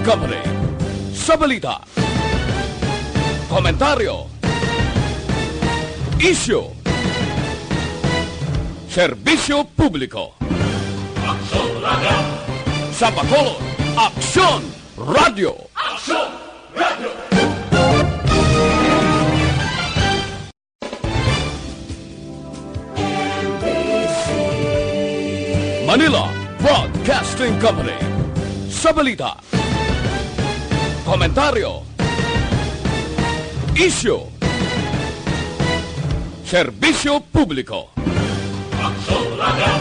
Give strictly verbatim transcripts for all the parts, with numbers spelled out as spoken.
Company. Sa balita, komentaryo, isyu, serbisyo publiko. Aksyon Radio! Sa Bacolod, Aksyon Radio! Aksyon Radio! Manila Broadcasting Company. Sa balita, komentaryo, isyu, serbisyo publiko. Aksyon Radio!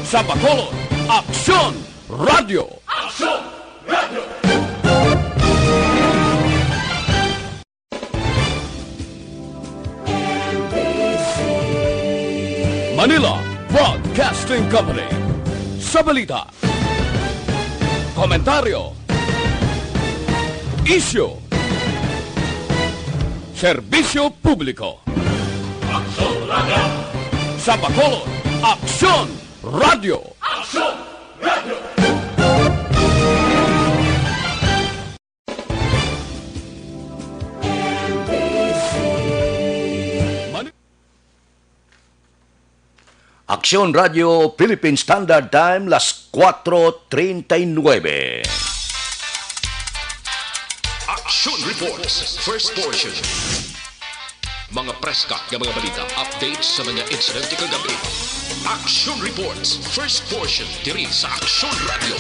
Sa Bacolod, Aksyon Radio! Aksyon Radio! Manila Broadcasting Company. Sa balita, komentaryo, isyu, serbisyo publiko. Aksyon Radio! Sa Bacolod, Aksyon Radio! Aksyon Radio! Mani- Aksyon Radio Philippine Standard Time, las cuatro treinta y nueve. Action Reports, first portion. Mga preska nga mga balita, updates sa mga insidente kagabi. Action Reports, first portion, diri sa Action Radio.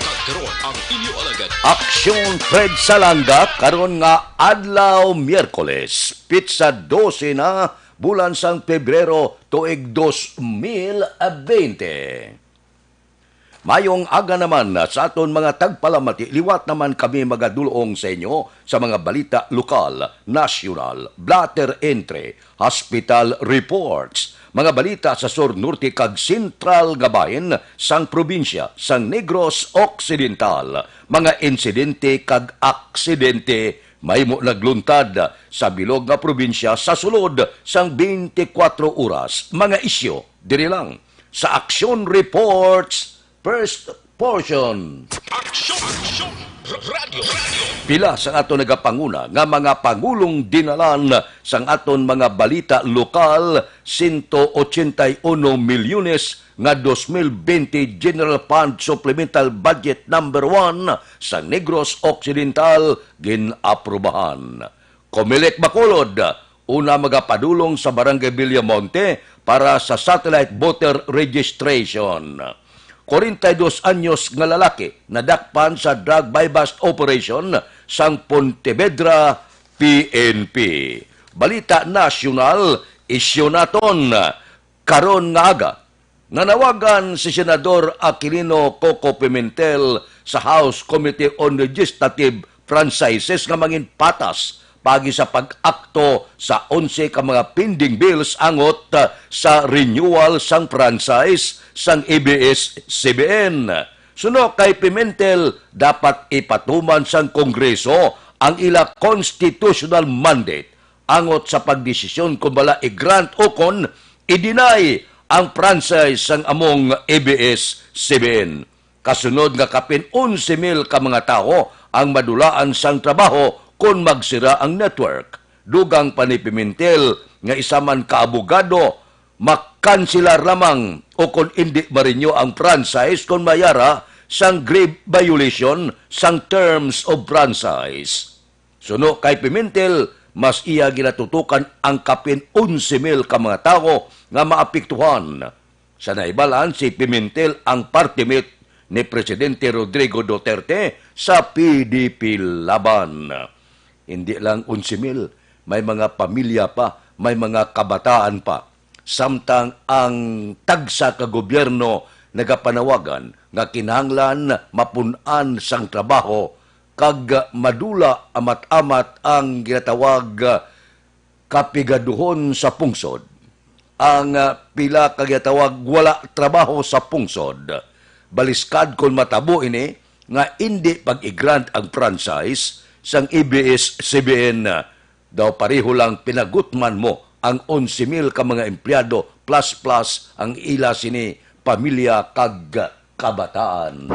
Kag karon ang inyo alagad. Aksyon Fred Salanga, karon nga adlaw, Miyerkules, pitsa dose na, bulan sang Pebrero, tuig dos mil bente. Mayong aga naman sa aton mga tagpalamati. Liwat naman kami magadul-ong sa inyo sa mga balita lokal, nasyonal, blotter entry, hospital reports, mga balita sa sur, norte, kag sentral nga bahin sang probinsya sang Negros Occidental, mga insidente kag aksidente mahimo nagluntad sa bilog nga probinsya sa sulod sang twenty-four oras, mga isyu diri lang sa Action Reports, first portion. Action! Action! Radio! Radio! Pila sang aton nagapanguna nga mga pangulong dinalan sang aton mga balita lokal, sento ochenta y uno milyones nga dos mil bente General Fund Supplemental Budget Number One sa Negros Occidental gin-aprobahan. Comelec Bacolod, una magapadulong sa Barangay Villamonte para sa satellite voter registration. Kwarenta y dos anyos nga lalaki nadakpan sa drug buy-bust operation sang Pontevedra P N P. Balita nasyonal, isyu naton karon nga aga. Nanawagan si Senador Aquilino Coco Pimentel sa House Committee on Legislative Franchises nga mangin patas paagi sa pag-akto sa onse ka mga pending bills angot, ah, sa renewal sang franchise sang A B S C B N. Suno kay Pimentel, dapat ipatuman sang Kongreso ang ila constitutional mandate angot sa pagdesisyon kon bala i-grant ukon i-deny ang franchise sang among A B S C B N. Kasunod nga kapin onse mil ka mga tawo ang madulaan sang trabaho kon magsira ang network. Dugang pa ni Pimentel nga isa man ka abogado makanselar lamang o kon indi ma-renew ang franchise kon mayara sang grave violation sang terms of franchise. Suno kay Pimentel, mas iya ginatutukan ang kapin onse mil ka mga tawo nga maapektuhan. Sa nahibalaan, si Pimentel ang party mate ni Presidente Rodrigo Duterte sa P D P Laban. Hindi lang onse mil, may mga pamilya pa, may mga kabataan pa. Samtang ang tagsa ka gobyerno nagapanawagan nga kinahanglan mapun-an sang trabaho kag madula amat-amat ang ginatawag kapigaduhon sa pungsod. Ang, ah, pila ka ginatawag wala trabaho sa pungsod. Baliskad kon matabo ini nga indi pag-i-grant ang franchise sang A B S C B N, daw pareho lang pinagutman mo ang onse mil ka mga empleyado plus plus ang ila sini pamilya kag kabataan.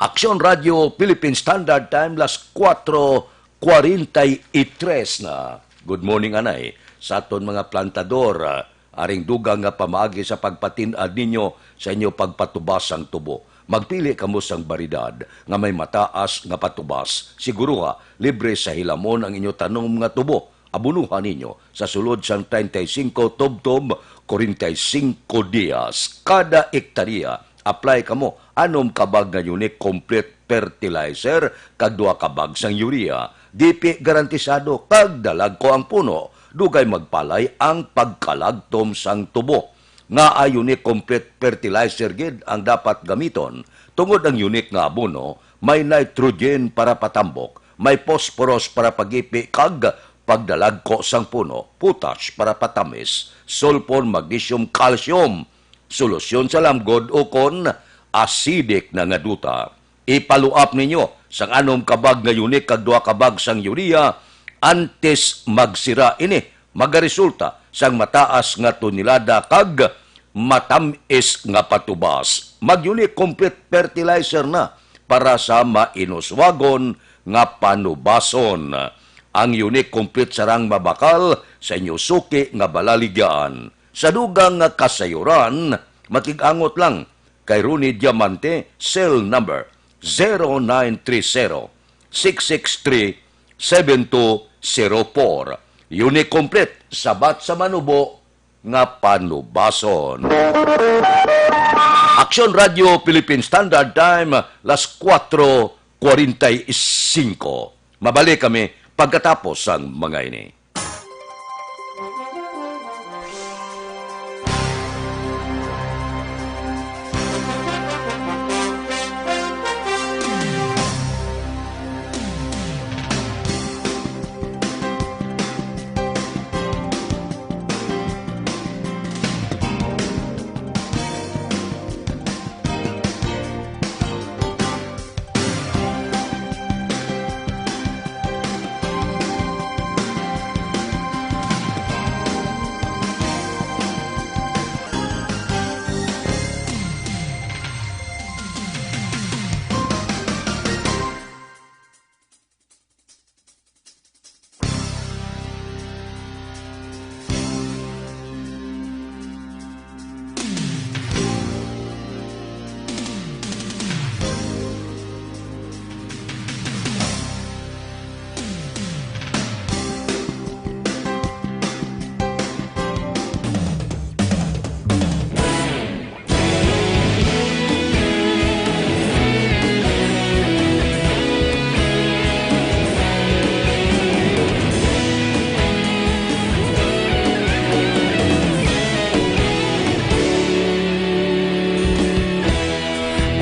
Aksyon Radio Philippine Standard Time, las kuwatro kwarenta y tres na. Good morning, anay. Sa aton mga plantador, ah, aring dugang nga pamaagi sa pagpatin-ad ninyo sa inyo pagpatubas sang tubo. Magpili kamo sang baridad nga may mataas nga patubas. Siguruha, libre sa hilamon ang inyo tanom nga tubo. Abunuhan ninyo sa sulod sang treinta y cinco tubtob, kwarenta y cinco dias kada ektarya. Apply kamo anom ka bag nga Unique Complete Fertilizer kag duha ka bag sang urea. D P garantisado kag dalagko ang puno. Dugay magpalay ang pagkalagtom sang tubo. Ngaa Unique Complete Fertilizer gid ang dapat gamiton, tungod ang Unique nga abono may nitrogen para patambok, may phosphorus para pagipi kag pagdalagko sang puno, potash para patamis, sulfur, magnesium, calcium, solusyon sa lamgod ukon acidic na nga duta. Ipaluap ninyo sang anom ka bag nga Unique kag duha ka bag sang urea antes magsira ini. Magaresulta sang mataas nga tonelada kag matam-is nga patubas. Mag-Unique Complete Fertilizer na para sa mainuswagon nga panubason. Ang Unique Complete sarang mabakal sa inyo suki nga balaligyan. Sa dugang nga kasayuran, makig-angot lang kay Ronnie Diamante, cell number zero nine three zero, six six three, seven two zero four. Unique Complete, sabat sa manubo nga panubason. Aksyon Radio Philippine Standard Time, las kuwatro kwarenta y cinco. Mabalik kami pagkatapos sang mga ini.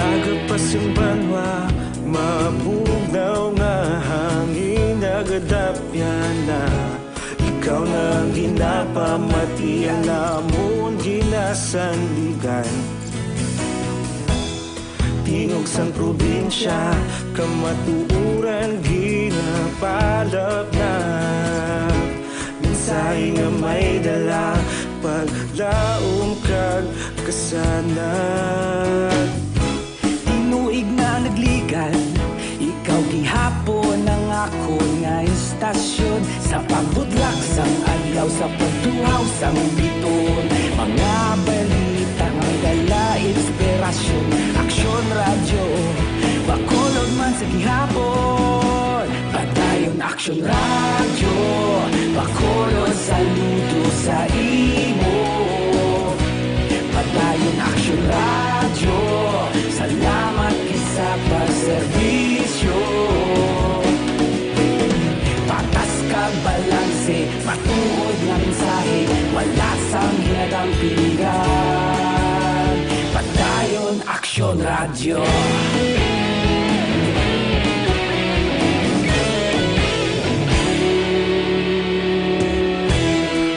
Aga pa sing banwa, mabugnaw nga hangin, nagadapyan na. Ikaw na ang ginapamatian namon, ginasandigan. Tingog sang probinsya, kamatuoran ginapalapnap. Mensahe nga may dala, paglaom kag kasanag. Tinuig na nagligan, ikaw gihapon ang akon nga istasyon. Sa pagbudlak sang adlaw, sa pagtuhaw sang biton, mga balita nga dala inspirasyon. Aksyon Radyo, Bacolod man sa gihapon. Padayon Aksyon Radyo, Bacolod, saludo sa imo. Padayon Aksyon Radyo, salamat gid sa pagserbisyo. Patas kag balanse, matuod nga mensahe, wala sang ginadampingan. Padayon Aksyon Radyo.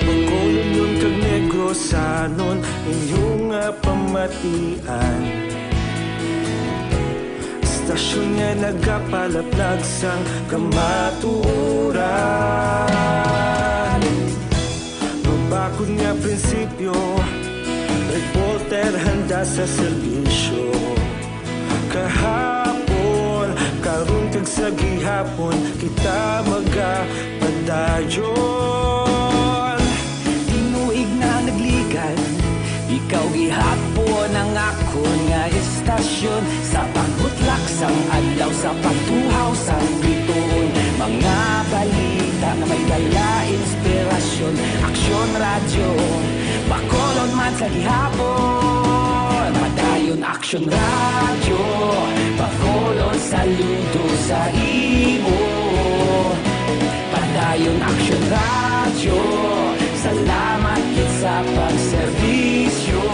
Bacolod kag Negrosanon, inyo nga pamatian. Istasyon nga nagapalaplag sang kamatuoran. Mabakod nga prinsipyo, reporter handa sa serbisyo. Kahapon, karon, kag sa gihapon, kita magapadayon. Tinuig na nagligan, ikaw gihapon ang akon nga estasyon. Sa pagbutlak sang adlaw, sa pagtuhaw sang bituon, mga balita nga may dala inspirasyon. Aksyon Radyo, Bacolod man sa gihapon. Padayon Aksyon Radyo, Bacolod, saludo sa imo. Padayon Aksyon Radyo, salamat gid sa pagserbisyo.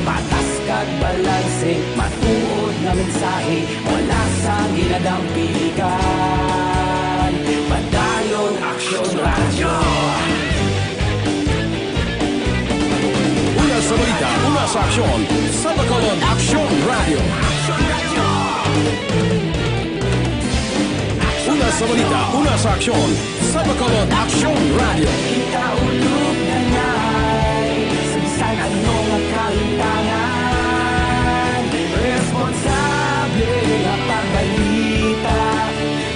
Patas kag balanse, matuod nga mensahe, wala sang ginadampigan. Padayon Aksyon Radyo. Una sa balita, una sa aksyon, sa Bacolod Aksyon Radyo. Una sa balita, una sa aksyon, sa Bacolod Aksyon Radyo. Kita ulog na ngay, sa bisan ano nga kalimtangan, responsable nga pagbalita,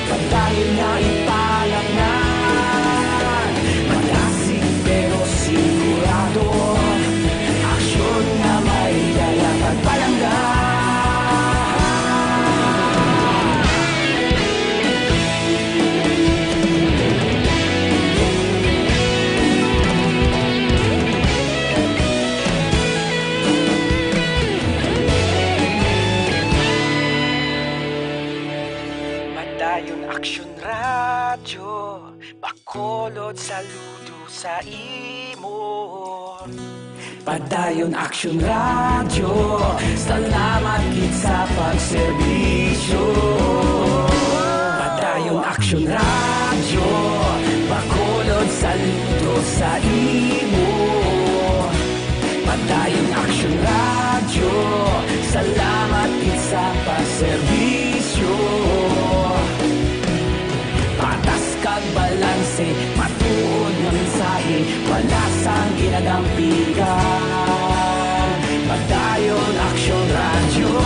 padayon nga ipalangnan. Madasig pero sigurado, aksyon nga may dala kag palangga. Padayon Aksyon Radyo, Bacolod, saludo sa imo. Padayon Aksyon Radyo, salamat gid sa pagserbisyo. Padayon Aksyon Radyo, Bacolod, saludo sa imo. Padayon Aksyon Radyo, salamat gid sa pagserbisyo. Patas kag balanse, matuod nga mensahe, wala sang ginadampigan. Padayon Aksyon Radyo.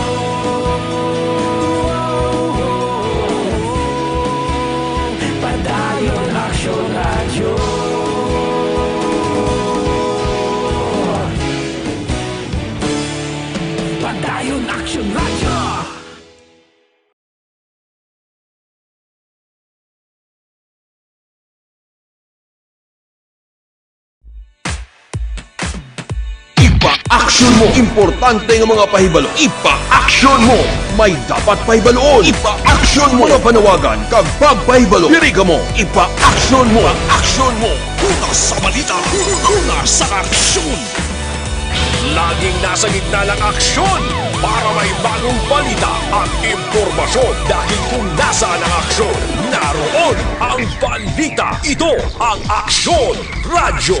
Padayon Aksyon Radyo. Padayon Aksyon Radyo. Ipa-aksyon mo. Importante nga mga pahibalo. Ipa-aksyon mo. May dapat pahibaluon. Ipa-aksyon mo. Mga panawagan kag pagpahibalo. Diri kamo. Ipa-aksyon mo. Aksyon mo. Una sa balita. Una sa aksyon. Laging nasa gitna ng aksyon para may bagong balita at impormasyon. Dahil kung nasaan ang aksyon, naroon ang balita. Ito ang Aksyon Radyo.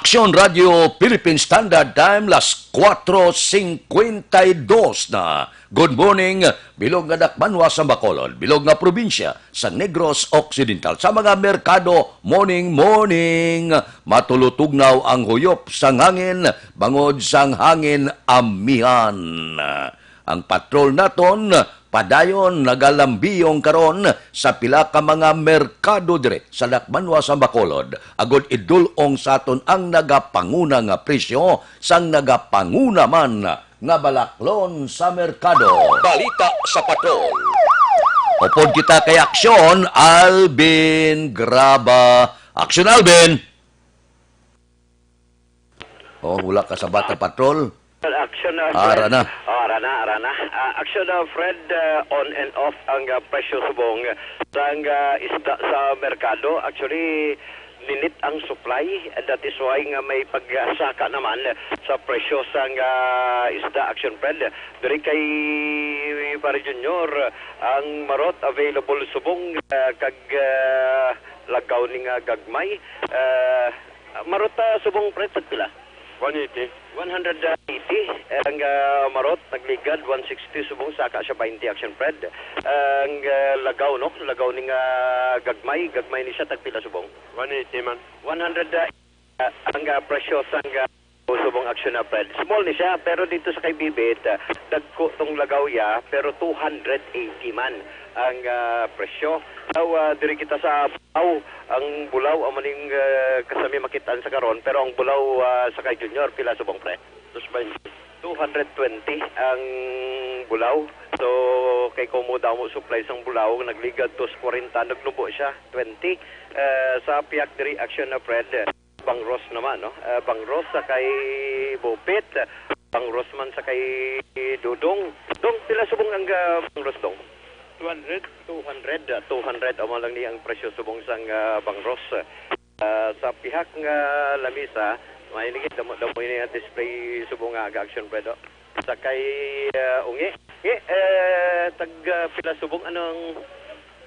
Aksyon Radio Philippine Standard Time, las kuwatro singkwenta y dos na. Good morning, bilog nga dakbanwa sa Bacolod, bilog nga probinsya sa Negros Occidental. Sa mga merkado, morning, morning. Matulutugnaw ang huyop sang hangin, bangod sang hangin amihan. Ang patrol naton padayon nagalambiyong karon sa pila ka mga merkado diri sa dakbanwa sa Bacolod, agud idul-ong sa aton ang nagapanguna nga presyo sang nagapanguna man nga balaklon sa merkado. Balita sa patrol. Upod kita kay Aksyon, Alvin Graba. Aksyon, Alvin! Oh, wala ka sa Bata Patrol. Action, ah, Ah, Fred. Ara na. Ah, ara na, ara na. Ah, action, ah, Fred, ah, on and off ang, ah, presyo subong sang, ah, isda sa merkado. Actually, ninit ang supply. That is why nga may pagsaka naman sa presyo sang, ah, isda, action, Fred. Diri kay Pare Junior, ang marot available subong, ah, kag, ah, lagaw ni nga gagmay. Ah, marot, ah, subong, Fred, tagpila? One eighty. One hundred eighty. Ang, ah, marot, nagligad, one sixty subong, saka siya twenty, action, Fred. Ang, ah, lagaw, no? Lagaw ni nga gagmay, gagmay ni siya, tagpila subong? One eighty man. One hundred, ah, ang, ah, presyo sang, ah, subong, action, na, Fred. Small ni siya, pero dito sa kay Bibit, ah, dagko tong lagaw ya, pero two hundred eighty man ang, ah, presyo. Now, ah, diri kita sa Bulaw. Ang Bulaw, amo ning, ah, kasami makitaan sa karon, pero ang Bulaw, ah, sa kay Junior, pila subong, pre? Dos baynte. Two hundred twenty ang Bulaw. So, kay kumo damo supply sang Bulaw, nagligad dos kwarenta, nagnubo siya, twenty. Ah, sa pihak diri, action, na, Fred, Bangros naman, no? Ah, Bangros sa kay Bupit, Bangros man sa kay Dudong. Dong, pila subong ang, ah, Bangros, Dong? Two hundred. Two hundred, ah, two hundred, amo lang ni ang presyo subong sang, ah, Bangros. Ah, sa pihak nga lamisa, may nigit damo, damo ini ang display subong nga aga, action, Fred, oh. Sa kay, ah, Ungi. Ungi, eh, tag, ah, pila subong, anong,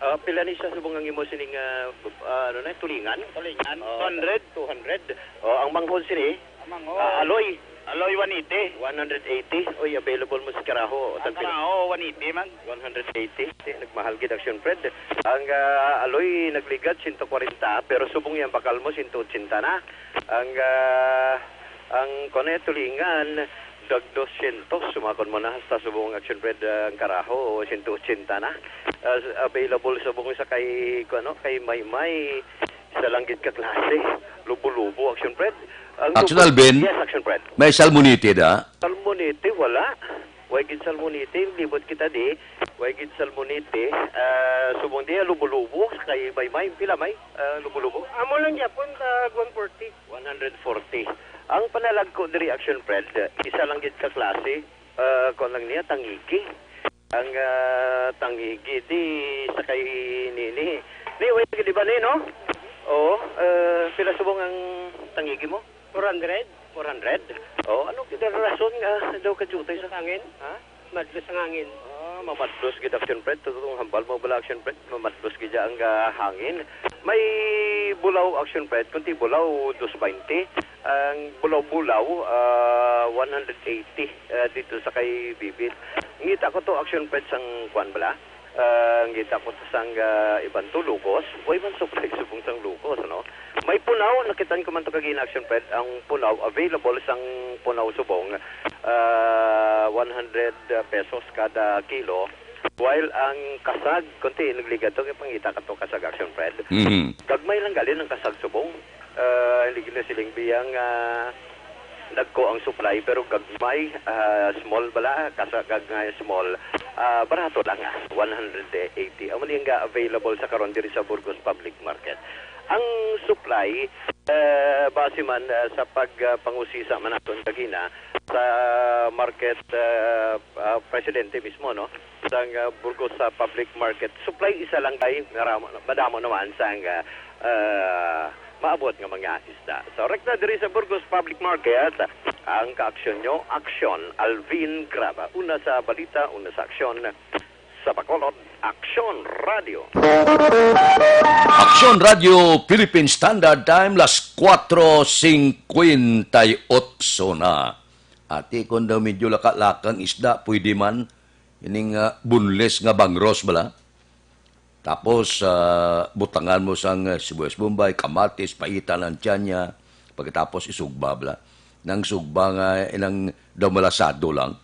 ah, pila ni siya subong ang imo sining, ah, ah, ano na, tulingan? Tulingan, Oh, two hundred. Two hundred. Oh, ang manghod sini, Ang manghod. Ah, Aloy. Aloy, one eighty. One hundred eighty. Oy, available mo sa Karaho. Ang Karaho, one eighty man. One hundred eighty. Di, nagmahal gid, action, Fred. Ang, ah, Aloy nagligad, sento kwarenta, pero subong yang bakal mo, sento ochenta na. Ang, ah, ang, kuwan, eh, tulingan, dag dosyentos, sumakon mo na, hasta subong, action, Fred, ah, ang Karaho, sento ochenta na. Ah, available subong sa kay, kuwan, no, kay Maymay, isa lang gid ka klase. Lubo-lubo, action, Fred. Ang Action, lubo- Alvin? Yes, action, Fred. May salmonid da? Salmonid, wala. Way gid salmonid, libot kita di. Way gid salmonid. Ah, subong di, lubo-lubo, kay Maymay, pila may, ah, lubo-lubo? Amo lang gyapon, tag one forty. One hundred forty. Ang panalagko diri, action, Fred, isa lang gid ka klase. Ah, kuwan lang niya, tangigi. Ang, ah, tangigi di sa kay nini. Ni, wait, di ba ni, no? Oo, ah, pila subong ang tangigi mo? Four hundred. Four hundred? Oh, ano kita rason nga daw kajutay sa hangin? Ha? Madlos ang hangin. Ah, mamadlos gid, action, Fred. Tutong hambal mo bala, action, Fred? Mamadlos gid ang, ah, hangin. May Bulaw, action, Fred. Kunti Bulaw, dos baynte. Ang Bulaw-Bulaw, ah, one hundred eighty, ah, dito sa kay Bibit. Ngita ko to, action, Fred, sang kwan bala. Ah, ngita ko to sang, ah, iban to, Lugos. Way man supply subong sang Lugos, no? May Punaw, nakitaan ko man to kagina, action, Fred. Ang Punaw, available sang Punaw subong, ah, one hundred pesos kada kilo. While ang kasag, kunti nagligad to, kay pangita ka to kasag, action, Fred. Mhm. Gagmay lang gali ang kasag subong. Ah, hindi gina siling biyang, ah, dagko ang supply, pero gagmay, ah, small bala, kasag nga small, ah, barato lang, ah, one hundred eighty. Amo ni nga available sa karon diri sa Burgos Public Market. Ang supply, eh, base man, ah, sa pag, ah, pangusisa man naton kagina sa market, ah, ah, presidente mismo, no? Sang, ah, Burgos sa public market. Supply isa lang kay maramo, madamo naman sang, ah, ah, maabot nga mga isda. So, rekta diri sa Burgos Public Market, ang kaaksyon nyo, aksyon, Alvin Graba. Una sa balita, una sa aksyon, sa Bacolod, Aksyon Radio. Aksyon Radio, Philippine Standard Time, las kuwatro singkwenta y otso na. Ati, kung daw medyo laka-lakang isda, pwede man. Ining, ah, boneless nga bangros bala. Tapos, ah, butangan mo sang, ah, sibuyas Bombay, kamatis, paitan ang tiyan niya. Pagkatapos, isugba bala. Nang sugba nga, inang daw malasado lang.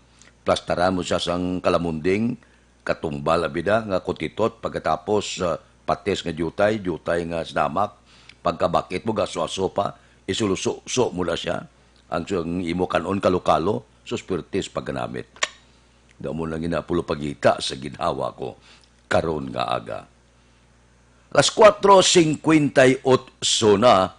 Plastaran mo siya sang kalamunding, katumbal, abida, nga kutitot. Pagkatapos, ah, patis nga diutay, diutay nga sinamak. Pagkabakit mo, gaso-aso pa, isuluso-so mo na siya. Ang, ang imo kanon, kalo-kalo, sus, pirtis pagkanamit. Damo lang ginapulo pagita sa ginhawa ko karon nga aga. Las kuwatro singkwenta y otso na,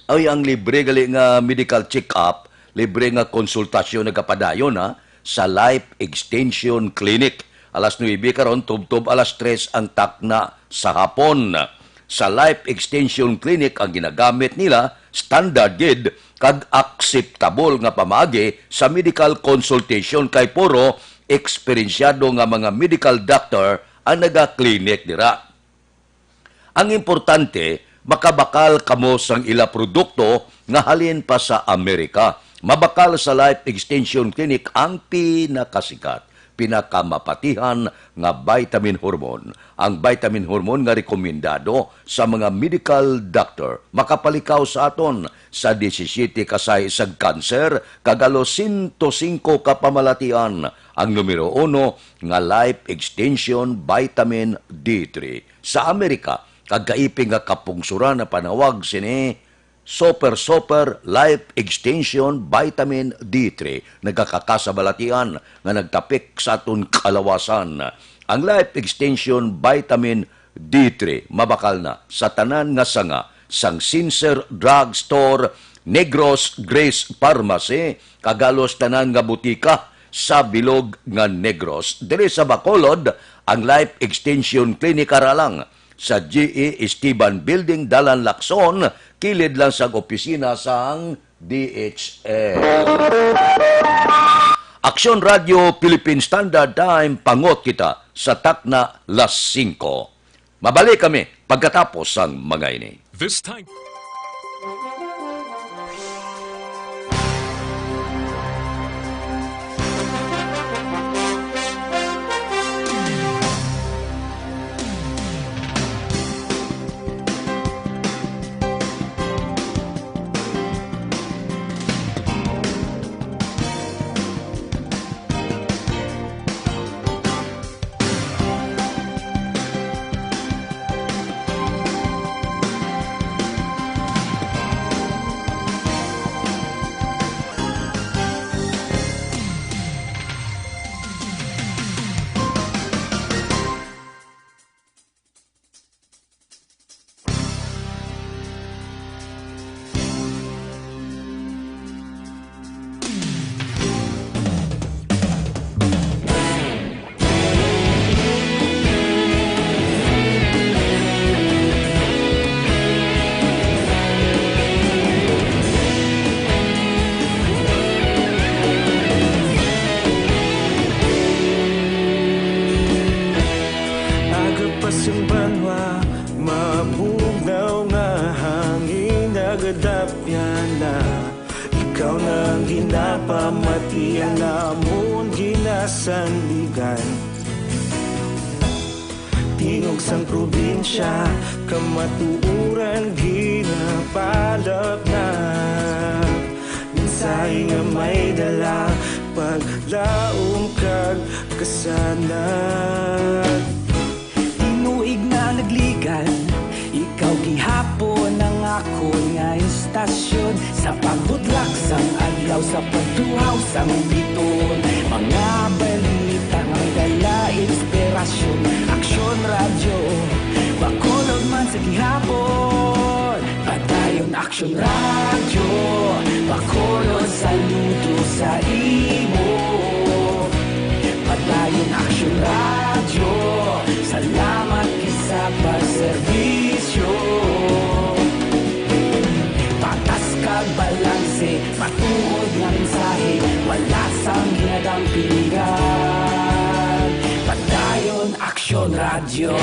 ay ang libre gali nga medical check-up, Libre nga konsultasyon nagapadayon, ha, sa Life Extension Clinic. Alas nuebe karon, tubtob alas tres ang takna sa hapon. Sa Life Extension Clinic ang ginagamit nila, standard gid kag akseptable nga pamaagi sa medical consultation kay puro eksperensyado nga mga medical doctor ang naga-clinic dira. Ang importante, makabakal kamo sang ila produkto nga halin pa sa Amerika. Mabakal sa Life Extension Clinic ang pinakasikat, pinakamapatihan nga vitamin hormone. Ang vitamin hormone nga rekomendado sa mga medical doctor makapalikaw sa aton sa disisiyete ka sahi sang kanser kag halos sento singko ka pamalatian. Ang numero uno nga Life Extension Vitamin D three sa Amerika, kag kaiping nga kapungsuran ang panawag sini Super Super Life Extension Vitamin D three, nagakakasa balatian nga nagtapik sa aton kalawasan. Ang Life Extension Vitamin D three mabakal na sa tanan nga sanga sang Sincere Drug Store, Negros Grace Pharmacy, kag halos tanan nga butika sa bilog nga Negros. Diri sa Bacolod, ang Life Extension Clinic ara lang sa G E Esteban Building, Dalan Lacson, kilid lang sa opisina sang D H S. Aksyon Radio Philippine Standard Time, pangot kita sa takna las singko. Mabalik kami pagkatapos sang mga ini. This time. Aga pa sing banwa, mabugnaw nga hangin nagadapyan na. Ikaw na ang ginapamati, ang amon ginasandigan. Tingog sang probinsya, kamatuoran ginapalapnap. Mensahe nga may dala, paglaom kag kasanag. Tinuig na nagligan, ikaw gihapon ang akon nga istasyon. Sa pagbutlak sang adlaw, sa pagtuhaw sang biton, mga balita nga may dala inspirasyon. Aksyon Radyo, Bacolod man sa gihapon. Padayon Aksyon Radyo, Bacolod, saludo sa imo. Padayon Aksyon Radyo, salamat gid sa pagserbisyo. Patas kag balanse, matuod nga mensahe, wala sang ginadampingan. Padayon Aksyon Radyo.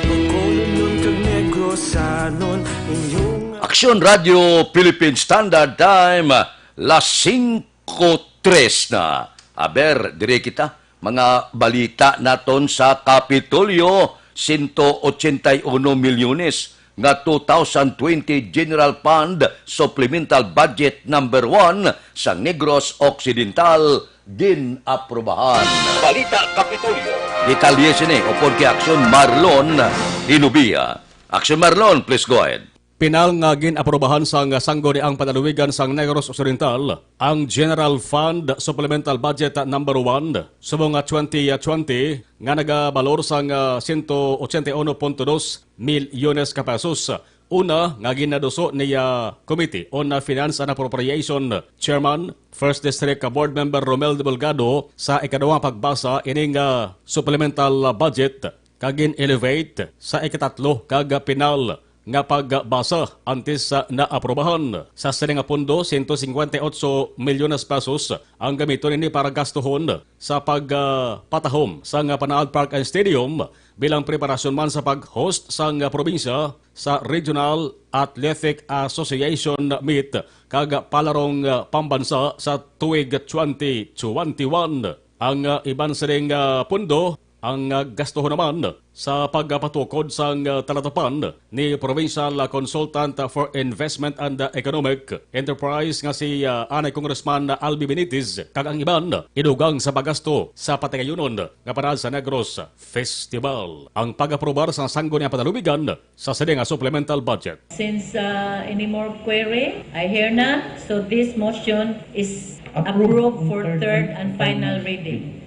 Bacolodnon kag Negrosanon, inyong Aksyon Radyo Philippine Standard Time, las singko tres na. Aber, diri kita. Mga balita naton sa Kapitolyo, sento ochenta y uno milyones nga two thousand twenty General Fund Supplemental Budget Number One sa Negros Occidental gin-aprubahan. Balita Kapitolyo. Detalye sini upod kay Aksyon Marlon Hinubia. Aksyon Marlon, please go ahead. Pinal nga gin-aprobahan sang Sangguniang Panlalawigan sang Negros Occidental ang General Fund Supplemental Budget Number One subong nga twenty twenty nga nagabalor sang, ah, sento ochenta y uno punto dos milyones ka pesos. Una nga ginaduso ni, ah, Committee on Finance and Appropriation Chairman, First District Board Member Romel Delgado sa ikaduha nga pagbasa ining, ah, supplemental budget kag gin-elevate sa ikatatlo kag pinal nga pagbasa antes sa naaprobahan. Sa sini nga pondo, sento singkwenta y otso milyones pesos ang gamiton ini para gastuhon sa pagpatahom sang Panaad Park and Stadium bilang preparasyon man sa pag-host sang probinsya sa Regional Athletic Association Meet kag Palarong Pambansa sa tuig twenty twenty-one. Ang, ah, iban sining, ah, pondo ang, ah, gastuhon naman sa pagpatukod sang, ah, talatapan ni Provincial Consultant for Investment and Economic Enterprise nga si, ah, anay Congressman Albi Benitez kag ang iban idugang sa paggasto sa patigayunon nga Parad sa Negros Festival. Ang pag-aprobar sa Sangguniang Panlalawigan sa sini nga supplemental budget. Since, uh, any more query, I hear none. So this motion is approved for third and final reading.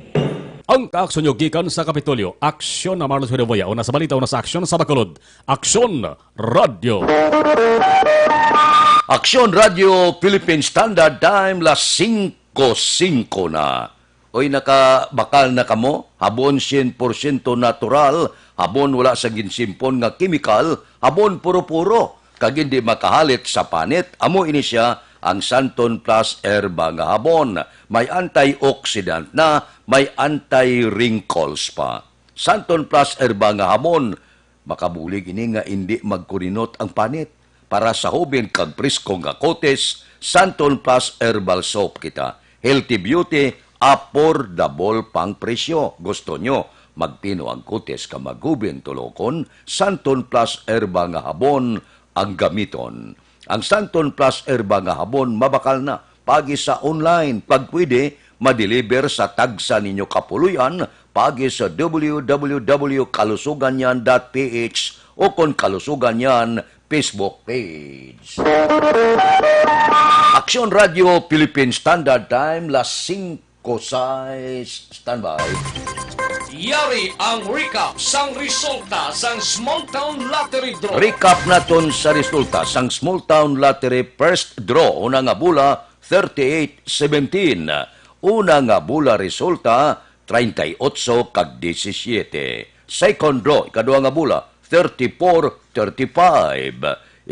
Ang kaaksyon nyo gikan sa Kapitolyo, Aksyon na Marlos Hidabuya, una sa balita, una sa aksyon sa Bacolod, Aksyon Radyo. Aksyon Radyo Philippine Standard Time, las singko singko na. Oy, nakabakal na kamo? Habon syen porsyento natural, habon wala sa ginsimpon nga kemikal, habon puro-puro, kag indi makahalit sa panit. Amo ini sia ang Santon Plus Herba nga habon. May antioxidant na, may anti-wrinkles pa. Santon Plus Herba nga habon, makabulig ini nga indi magkurinot ang panit. Para sa hoben kag presko nga kutis, Santon Plus Herbal Soap kita. Healthy beauty, affordable pang presyo. Gusto nyo magpino ang kutis ka maghoben tulokon? Santon Plus Herba nga habon ang gamiton. Ang Santon Plus Herba nga habon mabakal na. Paagi sa online, pagpwede, madeliver sa tagsa ninyo kapuloy-an paagi sa w w w kalusuganyan dot p h o kon Kalusugan Yan Facebook page. Aksyon Radio Philippine Standard Time, las singko sais. Standby. Yari ang recap sang resulta sang Small Town Lottery Draw. Recap naton sa resulta sang Small Town Lottery First Draw. Una nga bola, thirty-eight seventeen. Una nga bola resulta, treinta y ocho kag disisiete. Second draw, ikaduha nga bola, thirty-four thirty-five.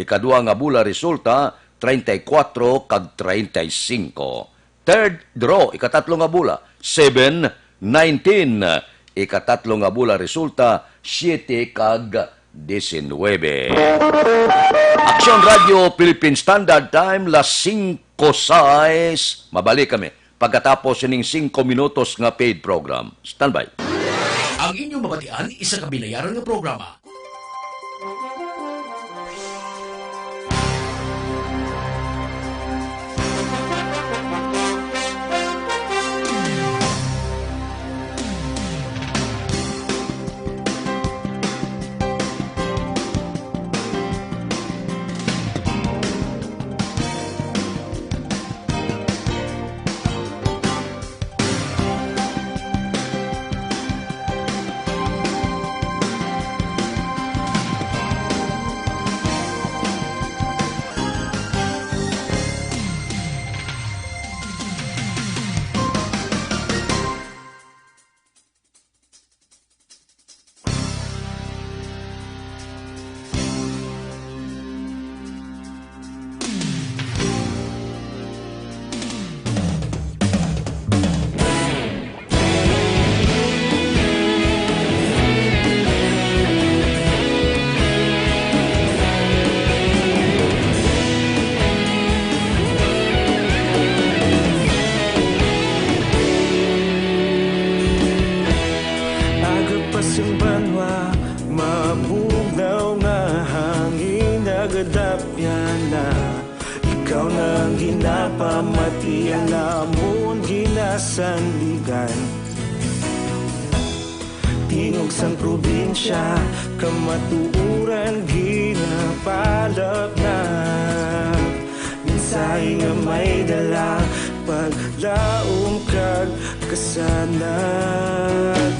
Ikaduha nga bola resulta, treinta y cuatro kag treinta y cinco. Third draw, ikatatlo nga bola, seven nineteen. Ikatatlo nga bola resulta, siete kag diecinuebe. Aksyon Radio Philippine Standard Time, las singko sais. Mabalik kami pagkatapos sining singko minutos nga paid program. Standby. Ang inyong mabatian, isa ka binayaran nga programa. Aga pa sing banwa, mabugnaw nga hangin, nagadapyan na. Ikaw na ang ginapamati, ang amon ginasandigan. Tingog sang probinsya, kamatuoran ginapalapnap. Mensahe nga may dala, paglaom kag kasanag.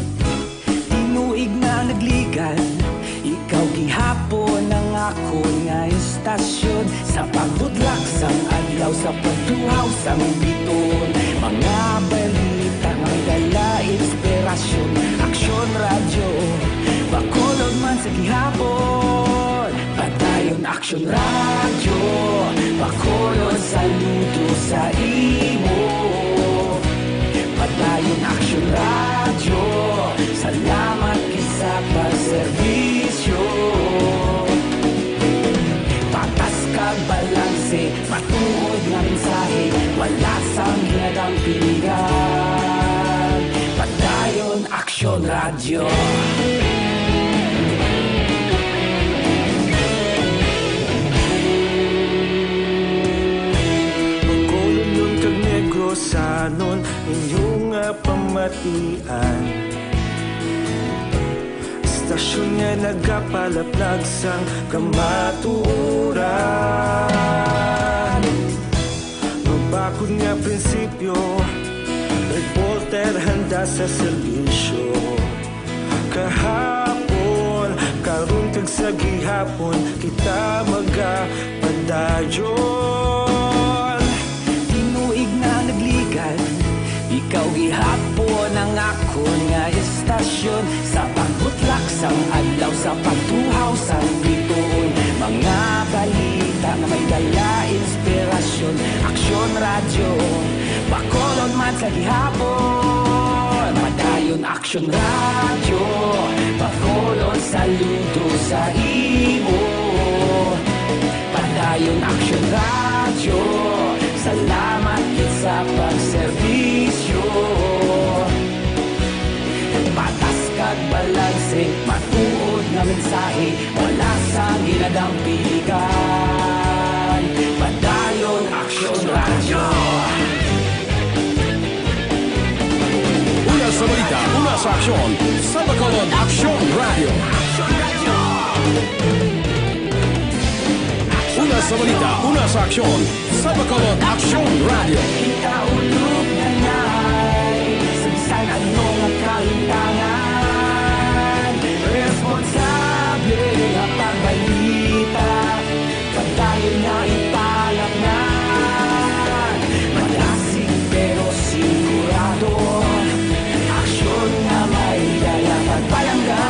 Tinuig nga nagligan, ikaw gihapon ang akon nga istasyon. Sa pagbudlak sang adlaw, sa pagtuhaw sang bituon, mga balita nga may dala inspirasyon. Aksyon Radyo, Bacolod man sa gihapon. Padayon Aksyon Radyo, Bacolod, saludo sa imo. Padayon Aksyon Radyo, salamat gid sa pagserbisyo. Patas kag balanse, matuod nga mensahe, wala sang ginadampingan. Padayon Aksyon Radyo. Bacolodnon kag Negrosanon, inyo nga pamatian. Istasyon nga nagapalaplag sang kamatuoran. Mabakod nga prinsipyo, reporter handa sa serbisyo. Kahapon, karon kag sa gihapon, kita magapadayon. Tinuig nga nagligan, ikaw gihapon ang akon nga istasyon. Sa pagbutlak sang adlaw, sa pagtuhaw sang bituon, mga balita nga may dala inspirasyon. Aksyon Radyo, Bacolod man sa gihapon. Padayon Aksyon Radyo, Bacolod, saludo sa imo. Padayon Aksyon Radyo, salamat gid sa pagserbisyo. Patas kag balanse, matuod nga mensahe, wala sang ginadampigan. Padayon Aksyon Radyo. Una sa balita, una sa aksyon, sa Bacolod Aksyon Radyo. Una sa balita, una sa aksyon, sa Bacolod Aksyon Radyo. Kita ulog na nay, sa bisan ano nga kahitangan, responsable nga pagbalita. Padayon nga ipalapngan, malasig pero sigurado. Aksyon nga may dala pagpalangga.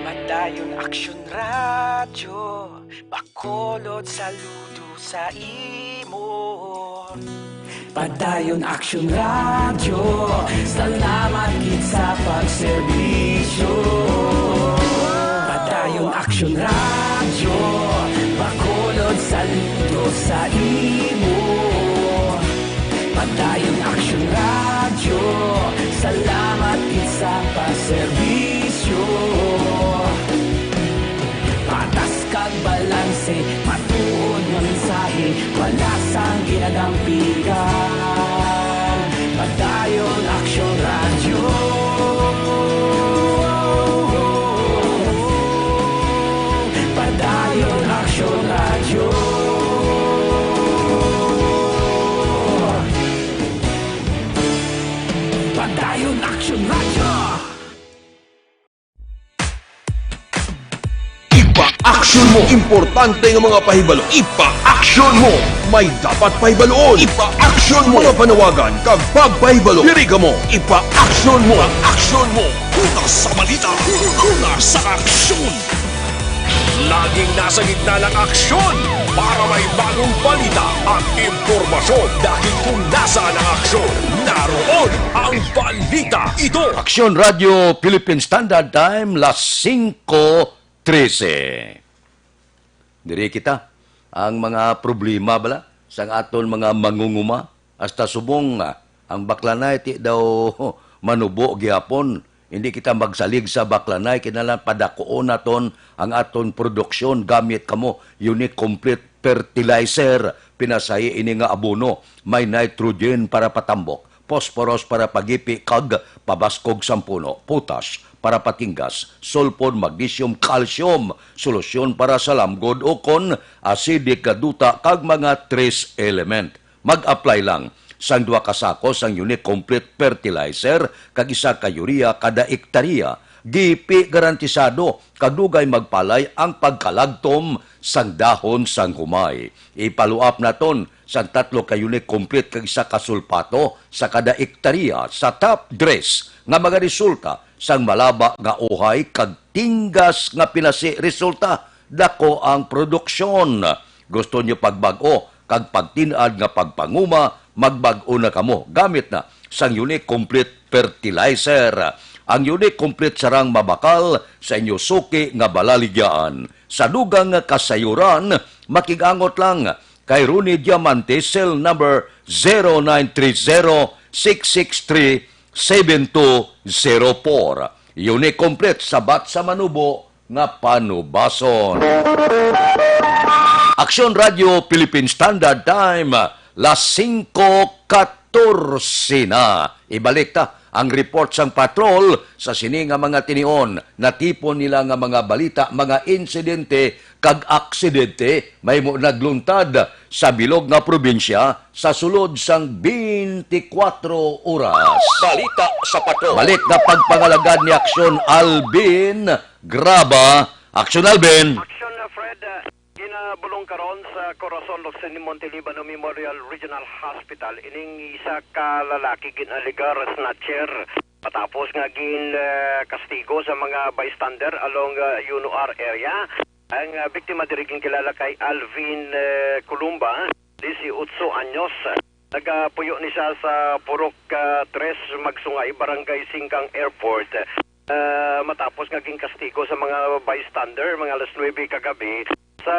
Padayon Aksyon Radyo, Bacolod, saludo sa imo. Padayon Aksyon Radyo, salamat gid sa pagserbisyo. Padayon Aksyon Radyo, Bacolod, saludo sa imo. Padayon Aksyon Radyo, salamat gid sa pagserbisyo. Patas kag balanse, matuod nga mensahe, wala sang ginadampigan. Padayon Aksyon Radyo. Padayon Aksyon Radyo. Padayon Aksyon Radyo. Ipa-aksyon mo. Importante nga mga pahibalo. Ipa-aksyon mo. May dapat pahibaluon. Ipa-aksyon mo. Mga panawagan kag pagpahibalo. Diri kamo. Ipa-aksyon mo. Aksyon mo. Una sa balita. Una sa aksyon. Laging nasa gitna ng aksyon para may bagong balita at impormasyon. Dahil kung nasaan ang aksyon, naroon ang balita. Ito. Aksyon Radyo Philippine Standard Time, las singko trese. Diri kita, ang mga problema bala sang aton mga mangunguma, hasta subong, ah, Ang baklanay ti daw manubo gihapon. Hindi kita magsalig sa baklanay, kinahanglan padakuon naton ang aton produksyon gamit kamo Unique Complete Fertilizer. Pinasahi ini nga abono, may nitrogen para patambok, phosphorus para pagipi kag pabaskog sang puno, potash para patinggas, sulfur, magnesium, calcium, solusyon para sa lamgod ukon acidic nga duta kag mga trace element. Mag-apply lang sang duha ka sako sang Unique Complete Fertilizer kag isa ka urea kada ektarya. Gipi garantisado kag dugay magpalay ang pagkalagtom sang dahon sang humay. Ipaluap naton sang tatlo ka Unique Complete kag isa ka sulpato sa kada ektarya sa top dress nga magaresulta sang malaba nga uhay kag tinggas nga pinasi. Resulta, dako ang produksyon. Gusto niyo pagbag-o kag pagtin-ad nga pagpanguma, magbag-o na kamo gamit na sang Unique Complete Fertilizer. Ang Unique Complete sarang mabakal sa inyo suki nga balaligyaan. Sa dugang nga kasayuran, makigangot lang kay Ronnie Diamante, cell number zero nine three zero six six three seven two zero four. Unique Complete, sabat sa manubo nga panubason. Aksyon Radio Philippine Standard Time, las singko katorse na. Ibalik ta ang report sang patrol sa sini nga mga tinion. Natipon nila nga mga balita, mga insidente kag aksidente mahimo nagluntad sa bilog nga probinsya sa sulod sang twenty-four oras. Balita sa patrol. Balik na pagpangalagad ni Aksyon Alvin Graba. Aksyon Alvin. Action, uh, Fred, uh, ginabulong karon sa Corazon Locsin Monte Libano Memorial Regional Hospital ining isa ka lalaki ginalegar snatcher matapos nga gin, uh, kastigo sa mga bystander along, uh, Yuno R area. Ang, uh, biktima diri ginkilala kay Alvin, uh, Columba, dieciocho anyos. Nagapuyo ni siya sa Purok, ah, tres Magsungay, Barangay Singkang Airport. Ah, matapos nga ginkastigo sa mga bystander, mga alas nuebe kagabi, sa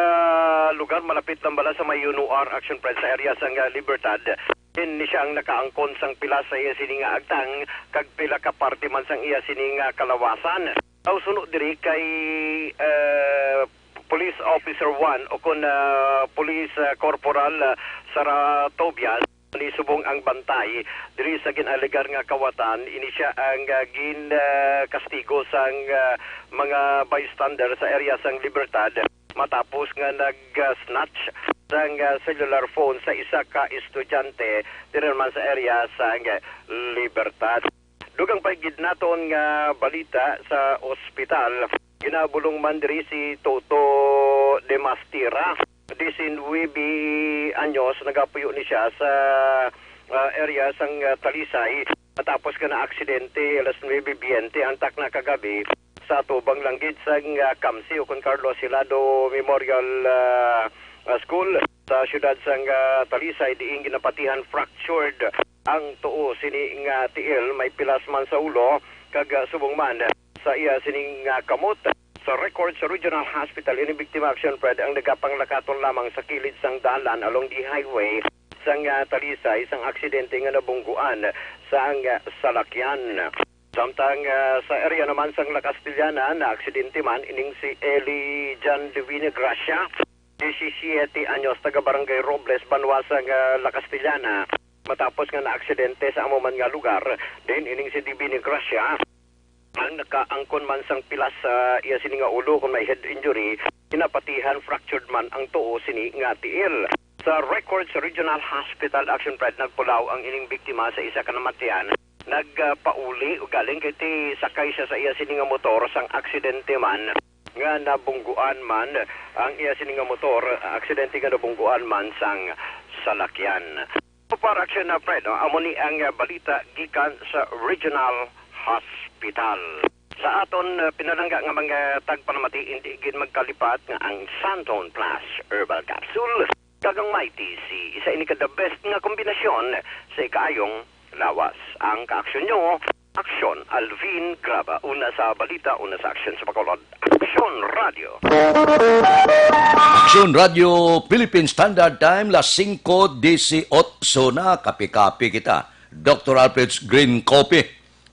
lugar malapit lang bala sa may Yuno R Action Fred sa area sang, ah, Libertad. Din ni siya ang nakaangkon sang pila sa iya sini nga agtang, kag pila ka parte man sang iya sini nga kalawasan. Daw suno diri kay, eh, Police Officer one o kon, ah, Police, ah, Corporal, ah, Sara Tobias, ni subong ang bantay diri sa gin-alegar nga kawatan, ini siya ang, ah, gin, ah, kastigo sang, ah, mga bystander sa area sang Libertad matapos nga nag, ah, snatch sang, ah, cellular phone sa isa ka estudyante diri naman sa area sang, ah, Libertad. Dugang pa gid naton nga balita sa ospital, ginabulong man diri si Toto de Mastira, diecinuebe anyos, nagapuyo ni siya sa, ah, area sang, ah, Talisay. Matapos nga naaksidente alas nuebe biyente ang takna kagabi sa tubang lang gid sang, ah, Kamsi o kon Carlos Hilado Memorial, ah, ah, School sa siyudad sang, ah, Talisay, diin ginapatihan fractured ang tuo sini nga tiil, may pilas man sa ulo, kag, ah, subong man sa iya sini nga kamot. Sa record sa Regional Hospital, ini biktima, Action Fred, ang nagapanglakaton lamang sa kilid sang dalan along the highway sang, ah, Talisay sang aksidente nga nabungguan sang, ah, salakyan. Samtang, ah, sa area naman sang La Castellana, naaksidente man ining si Eli John Divina Gracia, disisiete anyos, taga Barangay Robles, banwa sang, ah, La Castellana, matapos nga naaksidente sa amo man nga lugar. Din ining si Divina Gracia, ang nakaangkon man sang pilas sa iya sini nga ulo kon may head injury, ginapatihan fractured man ang tuo sini nga tiil. Sa record sa Regional Hospital, Action Fred, nagpulaw ang ining biktima sa isa ka namatian. Nagpauli galing kay ti sakay siya sa iya sini nga motor sang aksidente man nga nabungguan man ang iya sini nga motor, aksidente nga nabungguan man sang salakyan. So far, Action, uh, Fred, no? Amo ni ang, uh, balita gikan sa Regional Hospital. Sa aton, uh, pinalangga nga mga tagpanamati, hindi gid magkalipat nga ang Santon Plus Herbal Capsule kag ang Mighty C, isa ini ka the best nga kombinasyon sa ikaayong lawas. Ang kaaksyon nyo, aksyon, Alvin Graba, una sa balita, una sa aksyon sa Bacolod. Aksyon Radio. Aksyon Radio, Philippine Standard Time, las singko dieciocho na, kapi-kapi kita. Doctor Alfred's Green Coffee.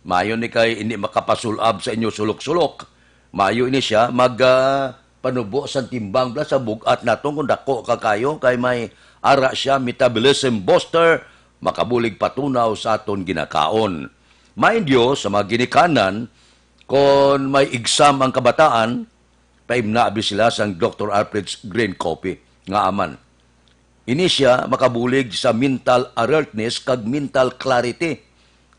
Maayo ni kay hindi makapasul-ab sa inyo sulok-sulok. Maayo ini siya mag, ah, panubo sa timbang bala sa bug-at naton kung dako ka kayo kay may ara siya metabolism booster, makabulig patunaw sa aton ginakaon. Mind you, sa mga ginikanan, kon may exam ang kabataan, paimna abi sila sang Doctor Alfred's Green Coffee nga aman. Ini sia makabulig sa mental alertness kag mental clarity.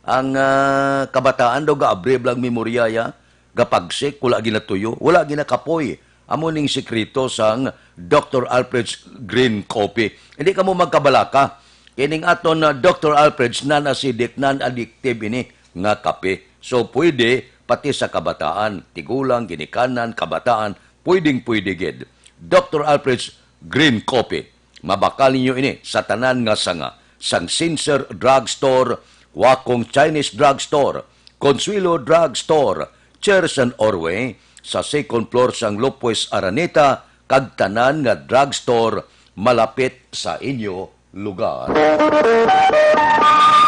Ang, ah, kabataan daw gaabri lang memorya ya, gapagsik, wala ginatuyo, wala ginakapoy. Amo ning sikreto sang Doctor Alfred's Green Coffee. Hindi kamo magkabalaka. Kining aton, ah, Doctor Alfred's non-acidic, non-addictive ini nga kape. So, pwede pati sa kabataan, tigulang, ginikanan, kabataan, pwedeng-pwede gid. Doctor Alfred's Green Coffee. Mabakal ninyo ini sa tanan nga sanga, sang Sincere Drugstore, Wakong Chinese Drugstore, Consuelo Drugstore, Cherson Orway, sa second floor sang Lopez Araneta, kag tanan nga drugstore malapit sa inyo lugar.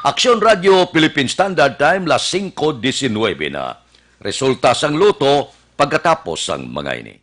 Aksyon Radio Philippine Standard Time, las singko disinwebe na. Resulta sang Lotto pagkatapos sang mga ini.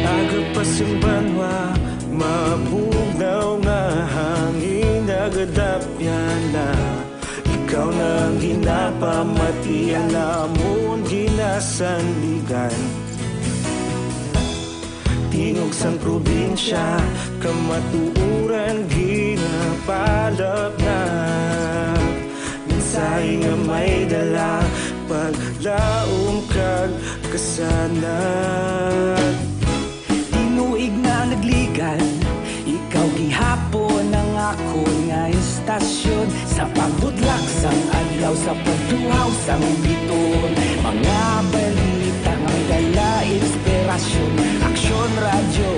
Aga pa sing banwa, mabugnaw nga hangin nagadapyan na. Ikaw na ang ginapamati, ang lamon ginasandigan. Tingog sang probinsya, kamatuoran ginapalapnap. Mensahe nga may dala, paglaom kag kasanag. Tinuig na nagligad, ikaw gihapon ang akon nga istasyon. Sa pagbutlak sang adlaw, sa pagtuhaw sang bituon, mga balita nga may dala inspirasyon. Aksyon Radyo,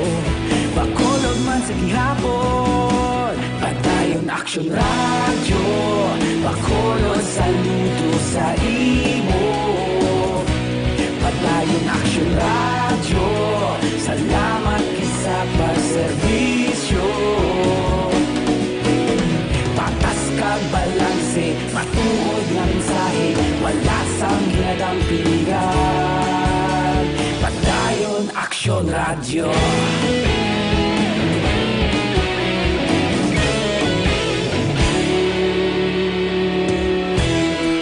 Bacolod man sa gihapon. Padayon Aksyon Radyo, Bacolod, saludo sa imo. Padayon Aksyon Radyo, salamat gid sa pagserbisyo. Patas kag balanse, matuod nga mensahe, wala sang ginadampigan. Padayon Aksyon Radyo.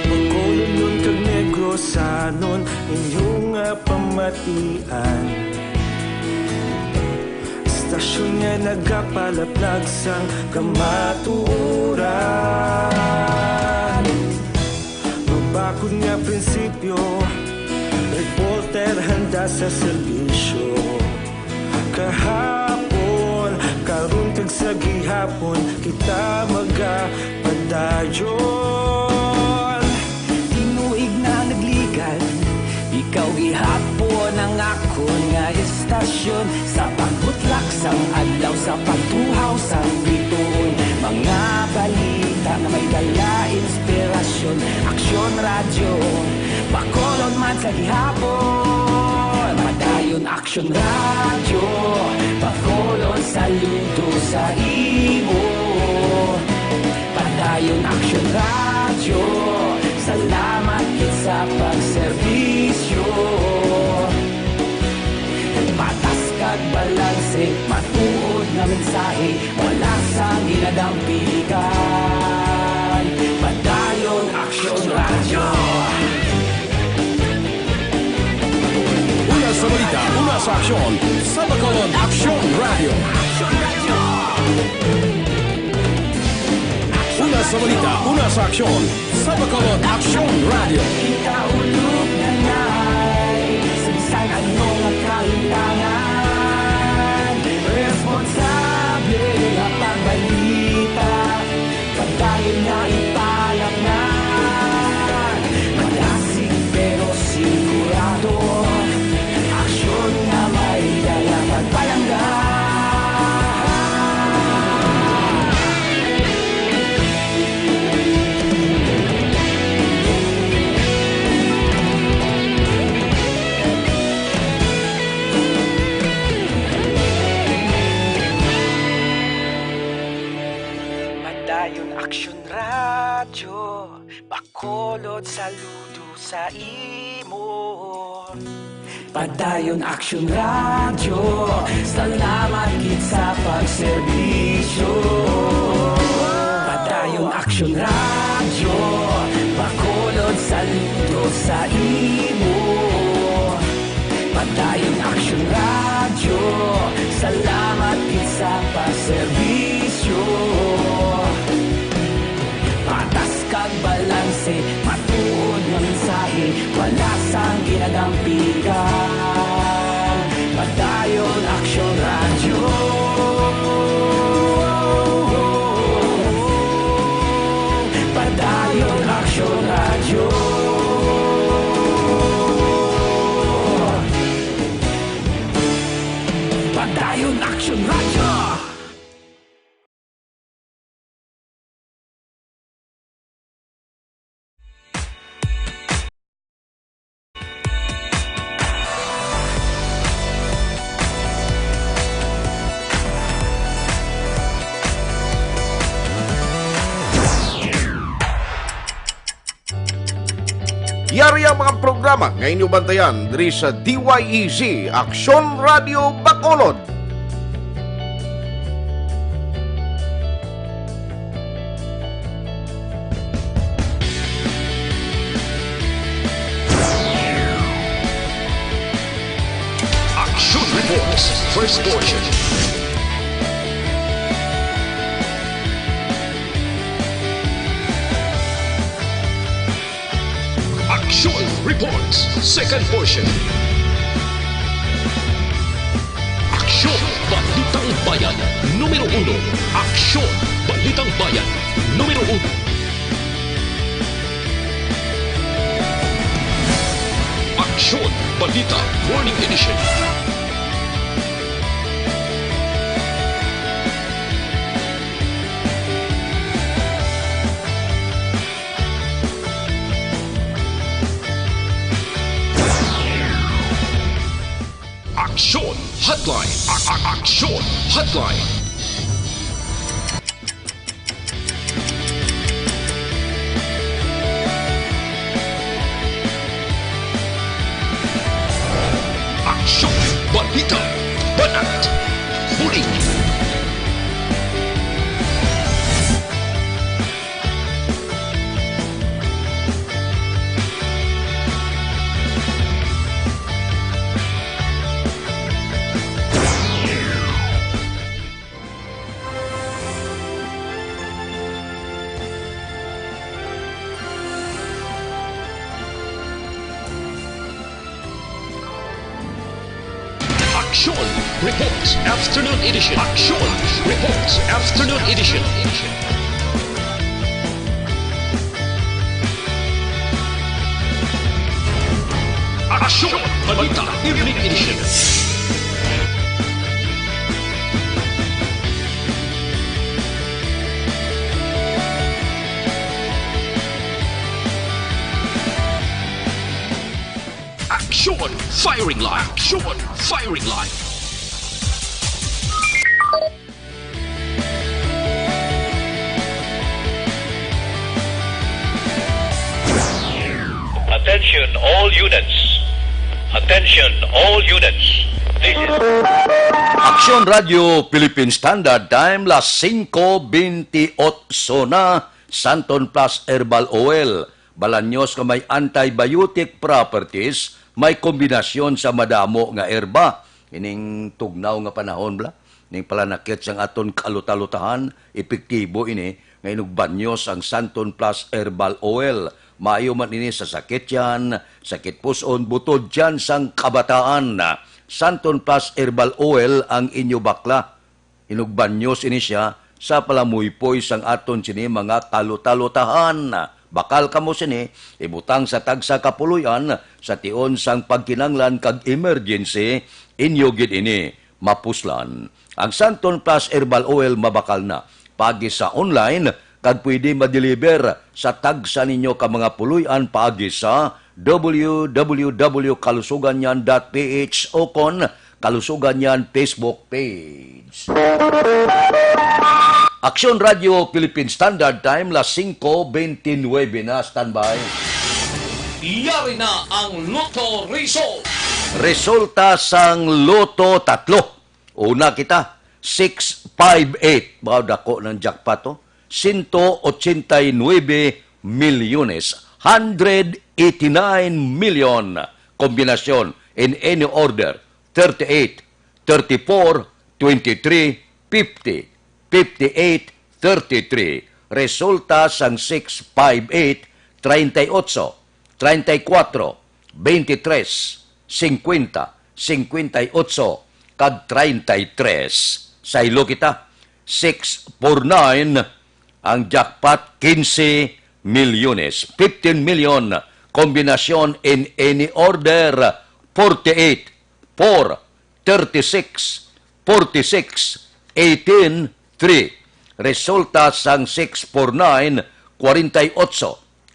Bacolodnon kag Negrosanon, inyo nga pamatian. Istasyon nga nagapalaplag sang kamatuoran. Mabakod nga prinsipyo, reporter handa sa serbisyo. Kahapon, karon kag sa gihapon, kita magapadayon. Tinuig na nagligad, ikaw gihapon ang akon nga istasyon. Sa pagbutlak sang adlaw, sa pagtuhaw sang bituon, mga balita nga may dala inspirasyon. Aksyon Radyo, Bacolod man sa gihapon. Padayon Aksyon Radyo, Bacolod, saludo sa imo. Padayon Aksyon Radyo, salamat gid sa pagserbisyo. Patas kag balanse, matuod nga mensahe, wala sang ginadampigan. Sa aksyon, sa Bacolod Aksyon Radio. Una sa balita, una sa aksyon, sa Bacolod Aksyon Radio. Kita ulog na nay, sa bisan ano nga kahitangan, responsable nga pagbalita. Padayon na ipalapnan, madasig pero sigurado. Aksyon nga may dala pagpalangga. Padayon Aksyon Radyo, Bacolod, saludo sa imo. Padayon Aksyon Radyo, salamat gid sa pagserbisyo. Padayon Aksyon Radyo, Bacolod, saludo sa imo. Padayon Aksyon Radyo, salamat gid sa pagserbisyo. Patas kag balanse, matuod nga mensahe, wala sang ginadampigan. Padayon Aksyon Radyo. Padayon Aksyon Radyo. Padayon Aksyon Radyo. Yari ang mga programa nga inyo bantayan diri sa D Y E Z, Aksyon Radio Bacolod. Action Reports, first portion. Action Reports, second portion. Aksyon, Balitang Bayan, numero uno. Aksyon, Balitang Bayan, numero uno. Aksyon, Balita, Morning Edition. Aksyon Hotline. A- a- Aksyon Hotline. Aksyon, Balita, Banat, Bulig. Aksyon Reports Afternoon Edition. Aksyon Reports Afternoon Edition. Aksyon Balita Evening Edition. Aksyon Firing Line. Aksyon Firing Line. Attention all units. Attention all units. This is Aksyon Radio Philippine Standard Time, las singko bentiocho na. Santon Plus Herbal Oil, balanyos nga may antibiotic properties, may kombinasyon sa madamo nga herba. Ining tugnaw nga panahon, bala, ning palanakit sang aton kalutalutahan, epektibo ini nga inugbanyo sang Santon Plus Herbal Oil. Maayo man ini sa sakit tiyan, sakit puson, butod tiyan sang kabataan. Santon Plus Herbal Oil ang inyo bakla. Inugbanyo sini sia sa palamuypoy sang aton sini mga kalutalutahan. Bakal kamo sini, ibutang sa tagsa ka puloy-an sa tion sang pagkinanglan kag emergency, inyo gid ini mapuslan. Ang Santon Plus Herbal Oil mabakal na paagi sa online kag pwede ma-deliver sa tagsa ninyo ka mga puloy-an paagi sa w w w kalusuganyan dot p h o kon Kalusuganyan Facebook page. Aksyon Radio Philippine Standard Time, las singko bente nuebe na. Standby. Yari na ang Lotto Result. Resulta sang Lotto tatlo. Una kita, six five eight. Wow, dako ng jackpot, oh. Sento ochenta y nuebe milyones, hundred eighty-nine million. Kombinasyon in any order, thirty-eight, thirty-four, twenty-three, fifty, fifty-eight, thirty-three. Resulta sang six five eight, treinta y ocho, treinta y cuatro, veintitrés, cincuenta, cincuenta y ocho, kag treinta y tres. Saylo kita, six four nine, ang jackpot, quince milyones, fifteen million, kombinasyon in any order, forty-eight, four, thirty-six, forty-six, eighteen, three. Resulta sang six four nine, forty-eight,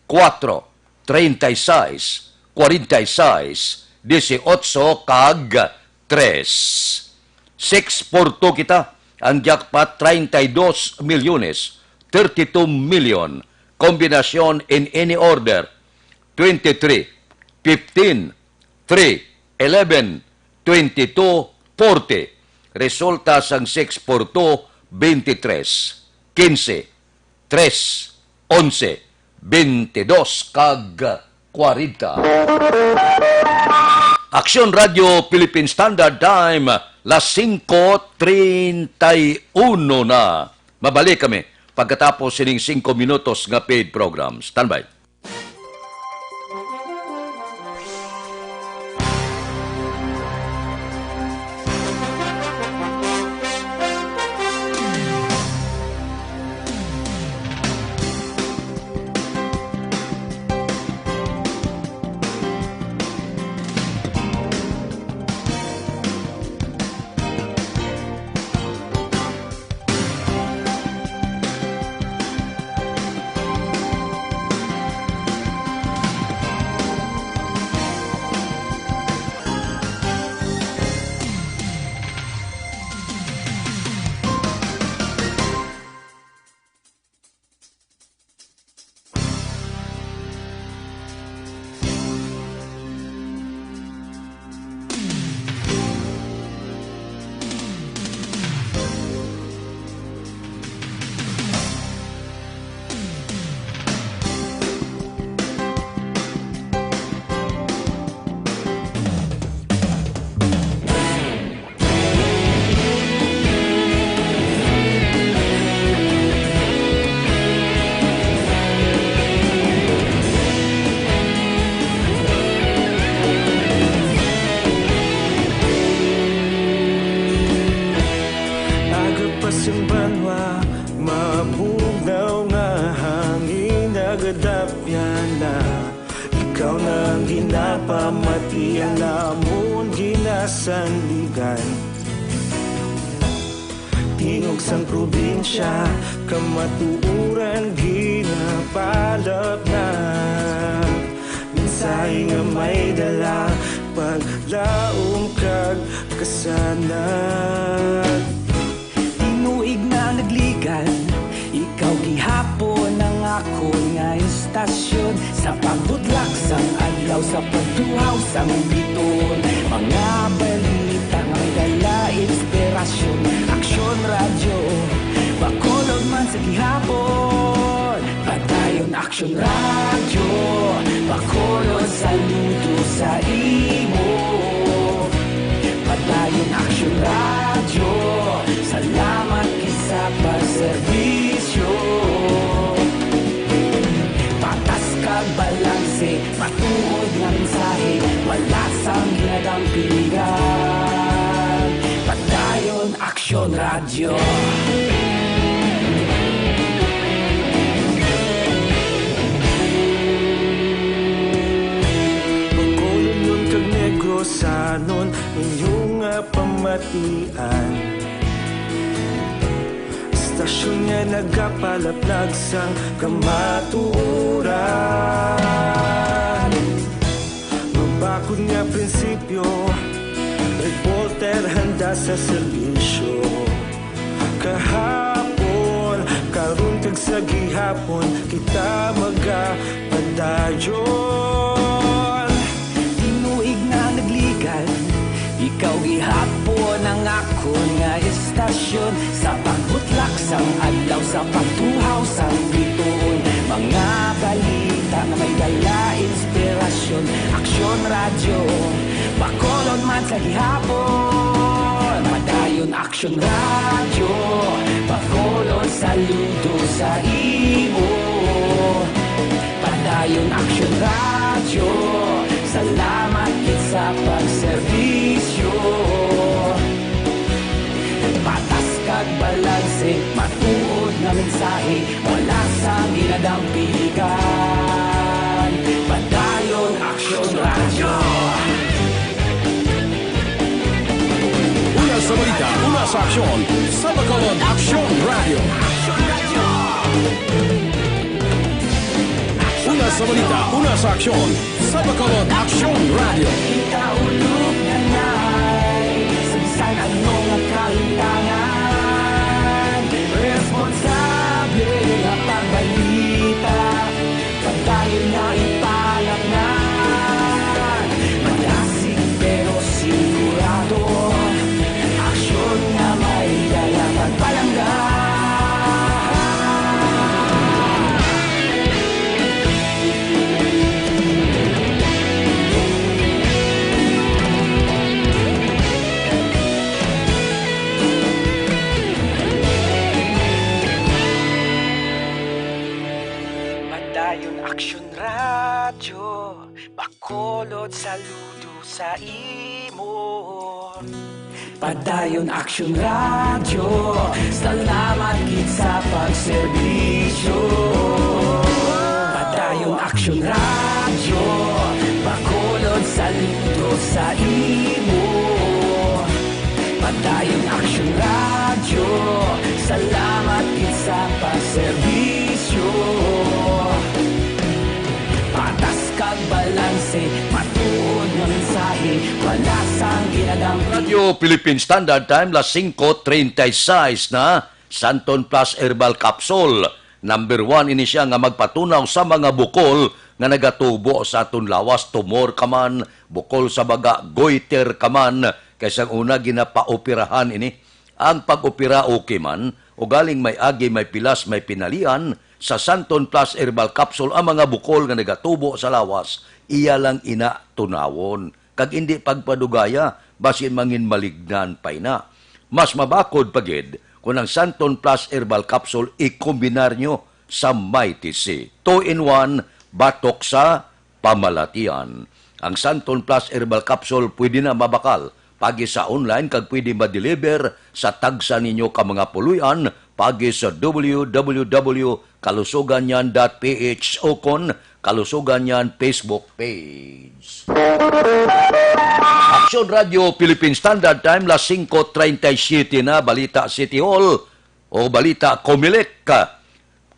four, treinta y seis, forty-seis, dieciocho, kag tres. Six four two kita, ang jackpot, treinta y dos milyones, thirty-two million, kombinasyon in any order, twenty-three, fifteen, three, eleven, twenty-two, forty. Resulta sang six four two, veintitrés, quince, tres, onse, bentidos, kag kwarenta. Aksyon Radio Philippine Standard Time, las singko treinta y uno na. Mabalik kami pagkatapos sining singko minutos nga paid program. Standby. Aga pa sing banwa, mabugnaw nga hangin, nagadapyan na. Ikaw na ang ginapamatian namon, ginasandigan. Tingog sang probinsya, kamatuoran ginapalapnag. Mensahe nga may dala, paglaom kag kasanag. Tinuig na nagligan, ikaw gihapon ang akon nga istasyon. Sa pagbudlak sang adlaw, sa pagtuhaw sang biton, mga balita nga may dala inspirasyon. Aksyon Radyo Bacolod man sa gihapon. Padayon Aksyon Radyo Bacolod, saludo sa imo. Padayon Balanse, matuod nga mensahe, wala sang ginadampigan. Padayon Aksyon Radyo. Bacolodnon kag Negrosanon, inyo nga pamatian. Istasyon nga nagapalaplag sang kamatuoran. Mabakod nga prinsipyo, reporter handa sa serbisyo. Kahapon, karon kag sa gihapon, kita magapadayon. Tinuig nga nagligad, ikaw gihapon ang akon nga istasyon. Sa pagbutlak sang adlaw, sa pagtuhaw sang bituon, mga balita nga may dala inspirasyon. Aksyon Radyo, Bacolod man sa gihapon. Padayon Aksyon Radyo, Bacolod, saludo sa imo. Padayon Aksyon Radyo, salamat gid sa pagserbisyo. Patas kag balanse, matuod nga mensahe, wala sang ginadampigan. Padayon Aksyon Radyo. Una sa balita, una sa aksyon, sa Bacolod Aksyon Radyo. Una sa balita, una sa aksyon, sa Bacolod Aksyon Radyo. Kita ulog na nay, sa bisan ano nga kalintangan, responsable nga pagbalita. Padayon nga ipalapnan, madasig pero sigurado. Aksyon nga may dala kag palangga. Padayon Aksyon Radyo, Bacolod, saludo sa imo. Padayon Aksyon Radyo, salamat gid sa pagserbisyo. Padayon Aksyon Radyo, Bacolod, saludo sa imo. Padayon Aksyon Radyo, salamat gid sa pagserbisyo. Patas kag balanse, matuod nga mensahe, wala sang ginadampigan. Radyo Philippine Standard Time, las singko treinta y seis na, Santon Plus Herbal Capsule. Number one ini siya nga magpatunaw sa mga bukol nga nagatubo sa aton lawas, tumor ka man, bukol sa baga, goiter ka man, kay sang una ginapaoperahan ini. Ang pag-opera okay man, ugaling may agi, may pilas, may pinalian, sa Santon Plus Herbal Capsule ang mga bukol nga nagatubo sa lawas, iya lang ina tunawon, kag indi pagpadugaya, basin mangin malignan pa ina. Mas mabakod pa gid kon ang Santon Plus Herbal Capsule ikombinar nyo sa Mighty C. Two-in-one, batok sa pamalatian. Ang Santon Plus Herbal Capsule pwede na mabakal pagi sa online kag pwede ma-deliver sa tagsa ninyo ka mga puloy-an pagi sa w w w kalusuganyan dot p h ukon Kalusuganyan Facebook page. Aksyon Radyo Philippine Standard Time, las singko treinta y siete na, balita City Hall o balita Comelec.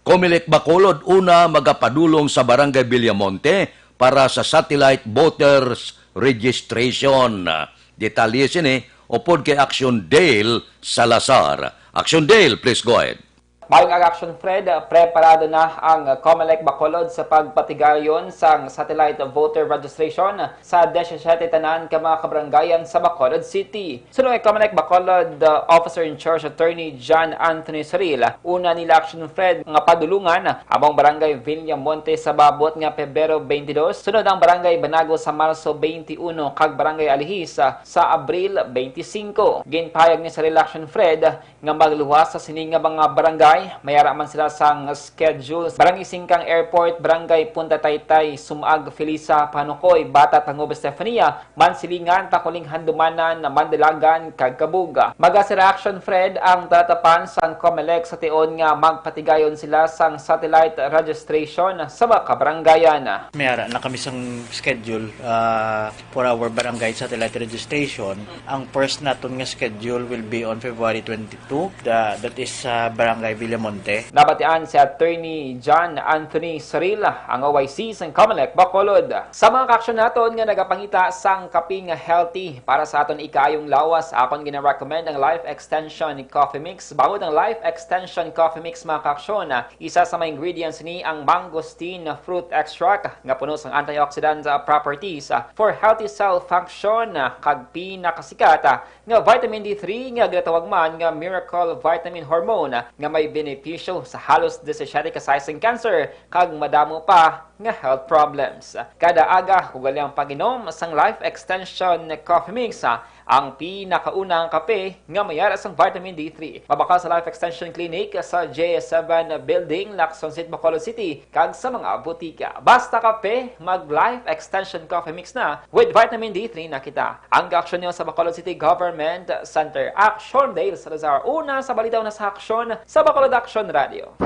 Comelec Bacolod una magapadulong sa Barangay Villamonte para sa satellite voters registration. Detalye sini upod kay Action Dale Salazar. Action Dale, please go ahead. Mayong aga, Action Fred, preparado na ang Comelec Bacolod sa pagpatigayon sang satellite voter registration sa diyasiyete tanan ka mga kabarangayan sa Bacolod City. Suno kay Comelec Bacolod, uh, Officer in Charge Attorney John Anthony Soril, una nila, Action Fred, nga padulungan among Barangay Villamonte sa maabot nga Pebrero twenty-two, sunod ang Barangay Banago sa Marso twenty-one kag Barangay Alihis, uh, sa Abril twenty-five. Ginpahayag ni Soril, Action Fred, nga magluwas sa sini nga mga barangay May ara man sila sang schedule. Barangay Singkang Airport, Barangay Punta Taytay, Sumag, Felisa, Panukoy, Bata, Tangub, Estefania, Mansilingan, Takuling, Handumanan, Mandalagan, kag Kabug. Maga sira Action Fred ang talatapan sang Comelec sa tion nga magpatigayon sila sang satellite registration sa mga kabaranggayan. May ara na kami sang schedule, ah, for our barangay satellite registration. Ang first naton nga schedule will be on February twenty-two, the, that is sa Barangay Villamonte. Nabatian si Attorney John Anthony Saril, ang O I C sang Comelec Bacolod. Sa mga kaaksyon naton nga nagapangita sang kape nga healthy para sa aton ikaayong lawas, akon gina-recommend ang Life Extension Coffee Mix. Bangod ang Life Extension Coffee Mix, mga kaaksyon, isa sa mga ingredients ni ang mangosteen fruit extract nga puno sang antioxidant, ah, properties, ah, for healthy cell function, ah, kag pinakasikat, ah, nga vitamin D three nga ginatawag man nga miracle vitamin hormone, ah, nga may benepisyo sa halos disisiete ka size sang cancer kag madamo pa nga health problems. Kada aga, ugalian ang pag-inom sang Life Extension Coffee Mix, ah, ang pinakaunang kape nga may ara sang vitamin D three. Mabakal sa Life Extension Clinic sa J seven Building, Lacson Street, Bacolod City, kag sa mga butika. Basta kape, mag Life Extension Coffee Mix na, with vitamin D three na kita. Ang kaaksyon niyo sa Bacolod City Government Center. Action, Dale Salazar. Una sa balita, una sa aksyon sa Bacolod Action Radio.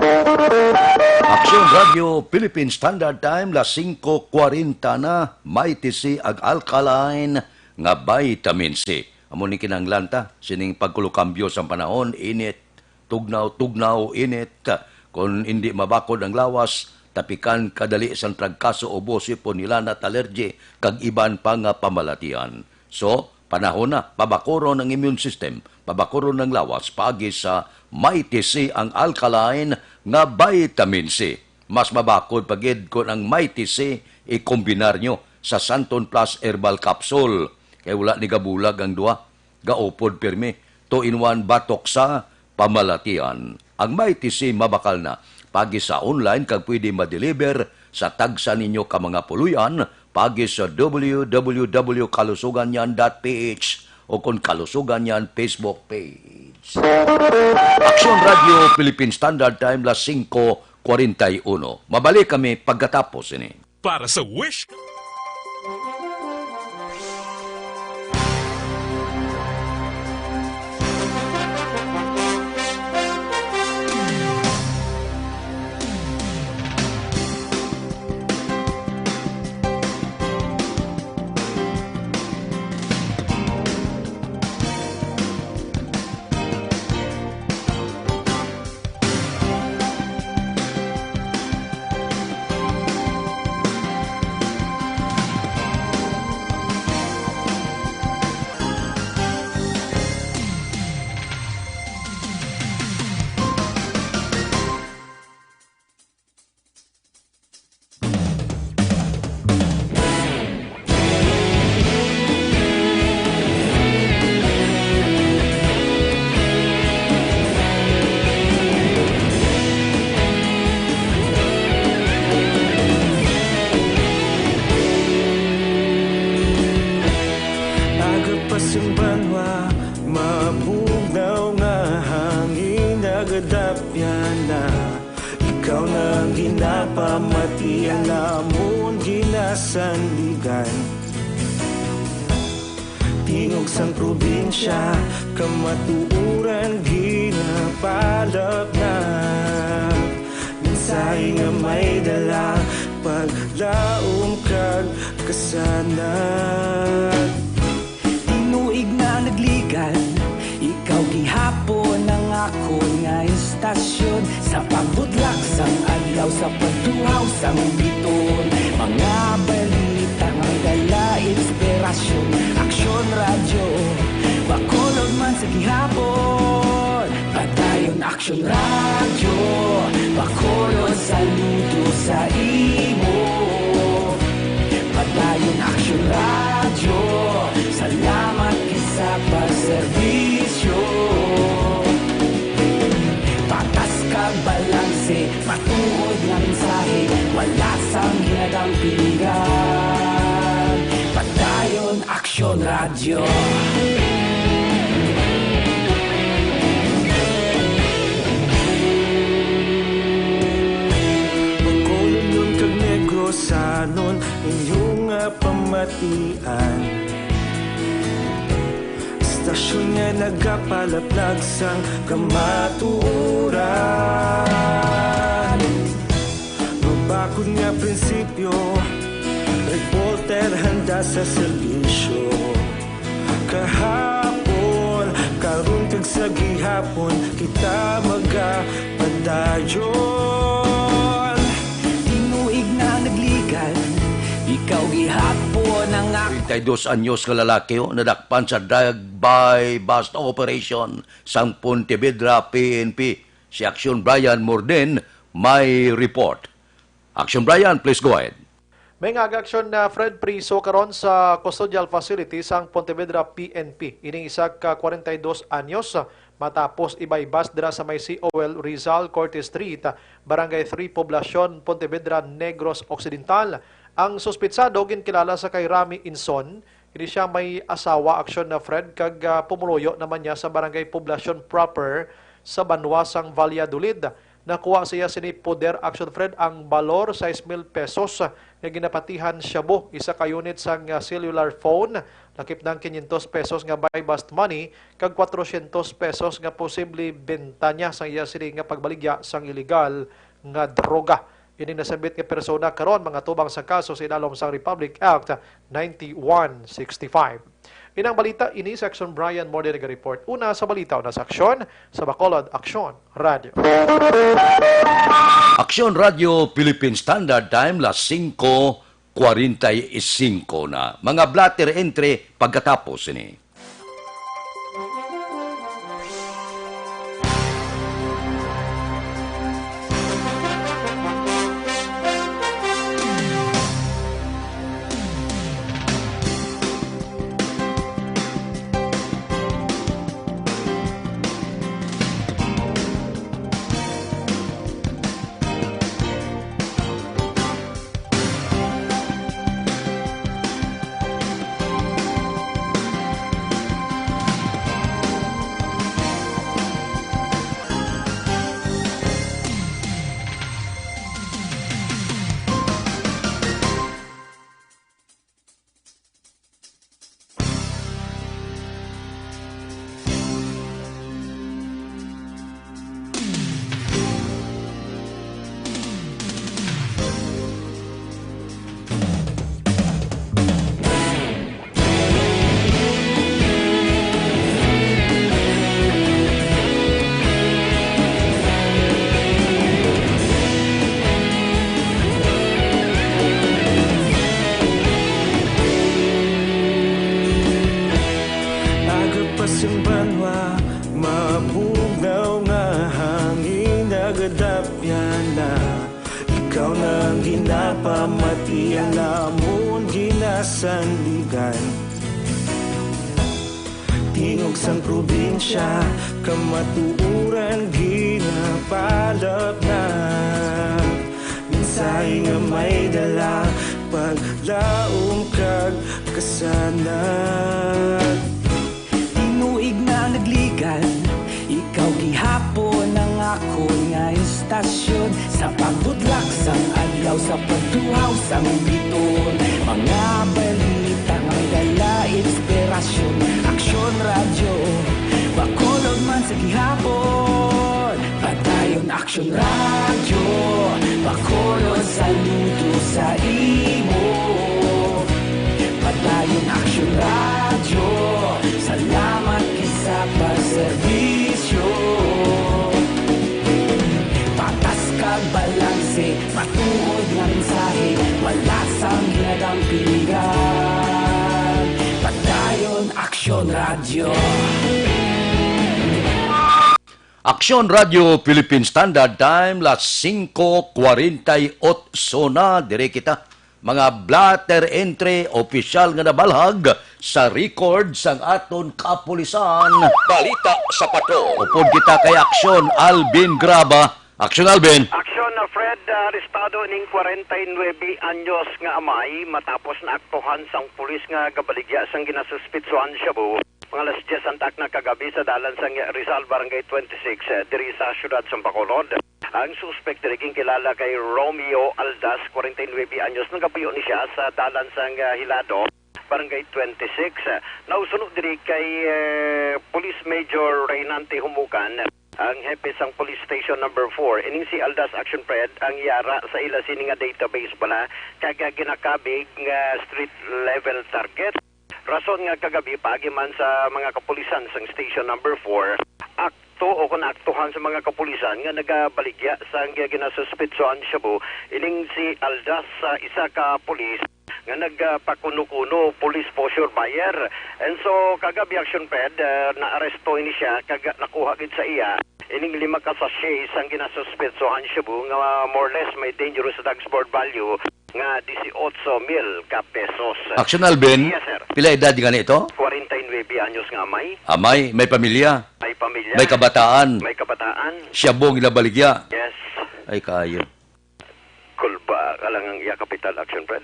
Action Radio, Philippine Standard Time, las singko kwarenta na. Mighty C, ang alkaline nga vitamin C. Amo ni kinahanglan ta sining pagkulokambyo sang panahon, init, tugnaw, tugnaw, init. Kon indi mabakod ang lawas, tapikan kadali sang trangkaso, ubo, sipon, hilanat, allergy, kag iban pa nga pamalatian. So, panahon na, pabakuron ang immune system, pabakuron ang lawas paagi sa Mighty C, ang alkaline nga vitamin C. Mas mabakod pa gid kon ang Mighty C ikombinar nyo sa Santon Plus Herbal Capsule, kay wala ni gabulag ang duha, gaupod pirmi, two-in-one batok sa pamalatian. Ang Mighty C mabakal na paagi sa online kag pwede ma-deliver sa tagsa ninyo ka mga puloy-an paagi sa W W W kalusuganyan dot P H o kon Kalusuganyan Facebook page. Action Radio, Philippine Standard Time, las singko kwarenta y uno. Mabalik kami pagkatapos ini. Para sa Wish. Aga pa sang banwa, mabugnaw nga hangin, nagadapyan na. Ikaw na ang ginapamati, ang amon ginasandigan. Tingog sang probinsya, kamatuoran ginapalap na. Mensahe nga may dala, paglaom kag kasanag. Tinuig na nagligan, ikaw gihapon ang akon nga istasyon. Sa pagbutlak sang adlaw, sa pagtuhaw sang biton, mga balita nga dala inspirasyon. Aksyon Radyo, Bacolod man sa gihapon. Padayon Aksyon Radyo, Bacolod, saludo sa imo. Padayon Aksyon Radyo, salamat sa pagserbisyo. Patas kag balanse, matuod nga mensahe, wala sang ginadampingan. Padayon Aksyon Radyo. Sanon inyo nga pamatian, estasyon nga nagapalaplag sang kamatuoran. Mabakod nga prinsipyo, reporter handa sa serbisyo. Kahapon, karon kag sa gihapon, kita magapadayon. Tinuig na nagligan, ikaw gihapon ang ak- Treinta y dos anyos nga lalaki, oh, nadakpan sa drug buy-bust operation sang Pontevedra P N P. Si Action Brian Morden may report. Action Brian, please go ahead. May nga aga aksyon na Fred, priso karon sa custodial facility sang Pontevedra P N P. Ining isa ka kwarenta y dos anyos, matapos i-buy-bust dira sa may C O L Rizal, Corte Street, Barangay three, Poblacion, Pontevedra, Negros Occidental. Ang suspitsado ginkilala sa kay Rami Inson. Ini siya may asawa, aksyon na Fred, kag, ah, pumuluyo naman niya sa Barangay Poblacion proper sa banwa sang Valladolid. Nakuha siya sini poder, aksyon Fred, ang balor sais mil pesos nga ginapatihan shabu, isa ka unit sang, ah, cellular phone, lakip ng quinientos pesos nga buy-bust money, kag kwatrocientos pesos nga posible benta niya sang iya sini nga pagbaligya sang iligal nga droga. Ining nasambit nga persona karon mga tubang sa kaso sa ilalom sang Republic Act ninety-one sixty-five. Inang balita ini sa Action Brian Morden naga-report. Una sa balita, una sa aksyon, sa Bacolod, Aksyon Radio. Aksyon Radio Philippine Standard Time, las singko kwarenta y singko na. Mga blotter entry pagkatapos ini. Aga pa sing banwa, mabugnaw nga hangin nagadapyan na. Ikaw na ang ginapamatian namon ginasandigan. Tingog sang probinsya, kamatuoran ginapalapnag. Mensahe nga may dala, paglaom kag kasanag. Tinuig na nagligan, ikaw gihapon ang akon nga istasyon. Sa pagbudlak sang adlaw, sa pagtuhaw sang biton, mga balita nga may dala inspirasyon. Aksyon Radyo, Bacolod man sa gihapon. Padayon Aksyon Radyo, Bacolod, saludo sa imo. Padayon Aksyon Radyo, salamat gid sa pagserbisyo. Patas kag balanse, matuod nga mensahe, wala sang ginadampingan. Padayon Aksyon Radyo. Aksyon Radio Philippine Standard Time, las singko kwarenta y otso na. Diri kita, mga blotter entry, opisyal nga nabalhag sa record sang aton kapulisan. Balita sa Patrol. Upod kita kay Aksyon Alvin Graba. Aksyon Alvin. Aksyon na Fred, ah, arestado ning kwarenta y nuebe anyos nga amay matapos naaktuhan sang pulis nga gabaligya sang ginasuspitsuhan shabu. Mga alas dyes antak na kagabi sa dalan sang Rizal, Barangay twenty-six, eh, diri sa siyudad sang Bacolod. Ang suspek diri ginkilala kay Romeo Aldas, forty-nine anyos, nagapuyo ni siya sa dalan sang, ah, Hilado, Barangay twenty-six. Nausuno diri kay, eh, Police Major Reynante Humukan, ang hepe sang Police Station Number four. Ining si Aldas, Action Fred, ang yara sa ila sini nga database bala, kag ginakabig nga street level target. Rason nga kagabi, paagi man sa mga kapulisan sang Station Number four, akto o kon aktuhan sa mga kapulisan nga nagabaligya sang ginasuspetsohan shabu, ining si Aldas, ah, isa ka pulis nga nagpakuno-kuno, police poseur buyer. And so, kagabi, Action Fred, ah, naaresto ini siya kag nakuha gid sa iya ining lima ka sachet sang ginasuspetsohan shabu nga more or less may dangerous drugs board value nga dieciocho mil ka pesos. Action Alvin, Yes, sir. Pila edad gani ito? Forty-nine anyos nga amay. Amay, may pamilya, May pamilya. May kabataan. May kabataan. Shabu ang ginabaligya. Yes. Ay, kayo. Kulba ka lang ang iya kapital, Action Fred.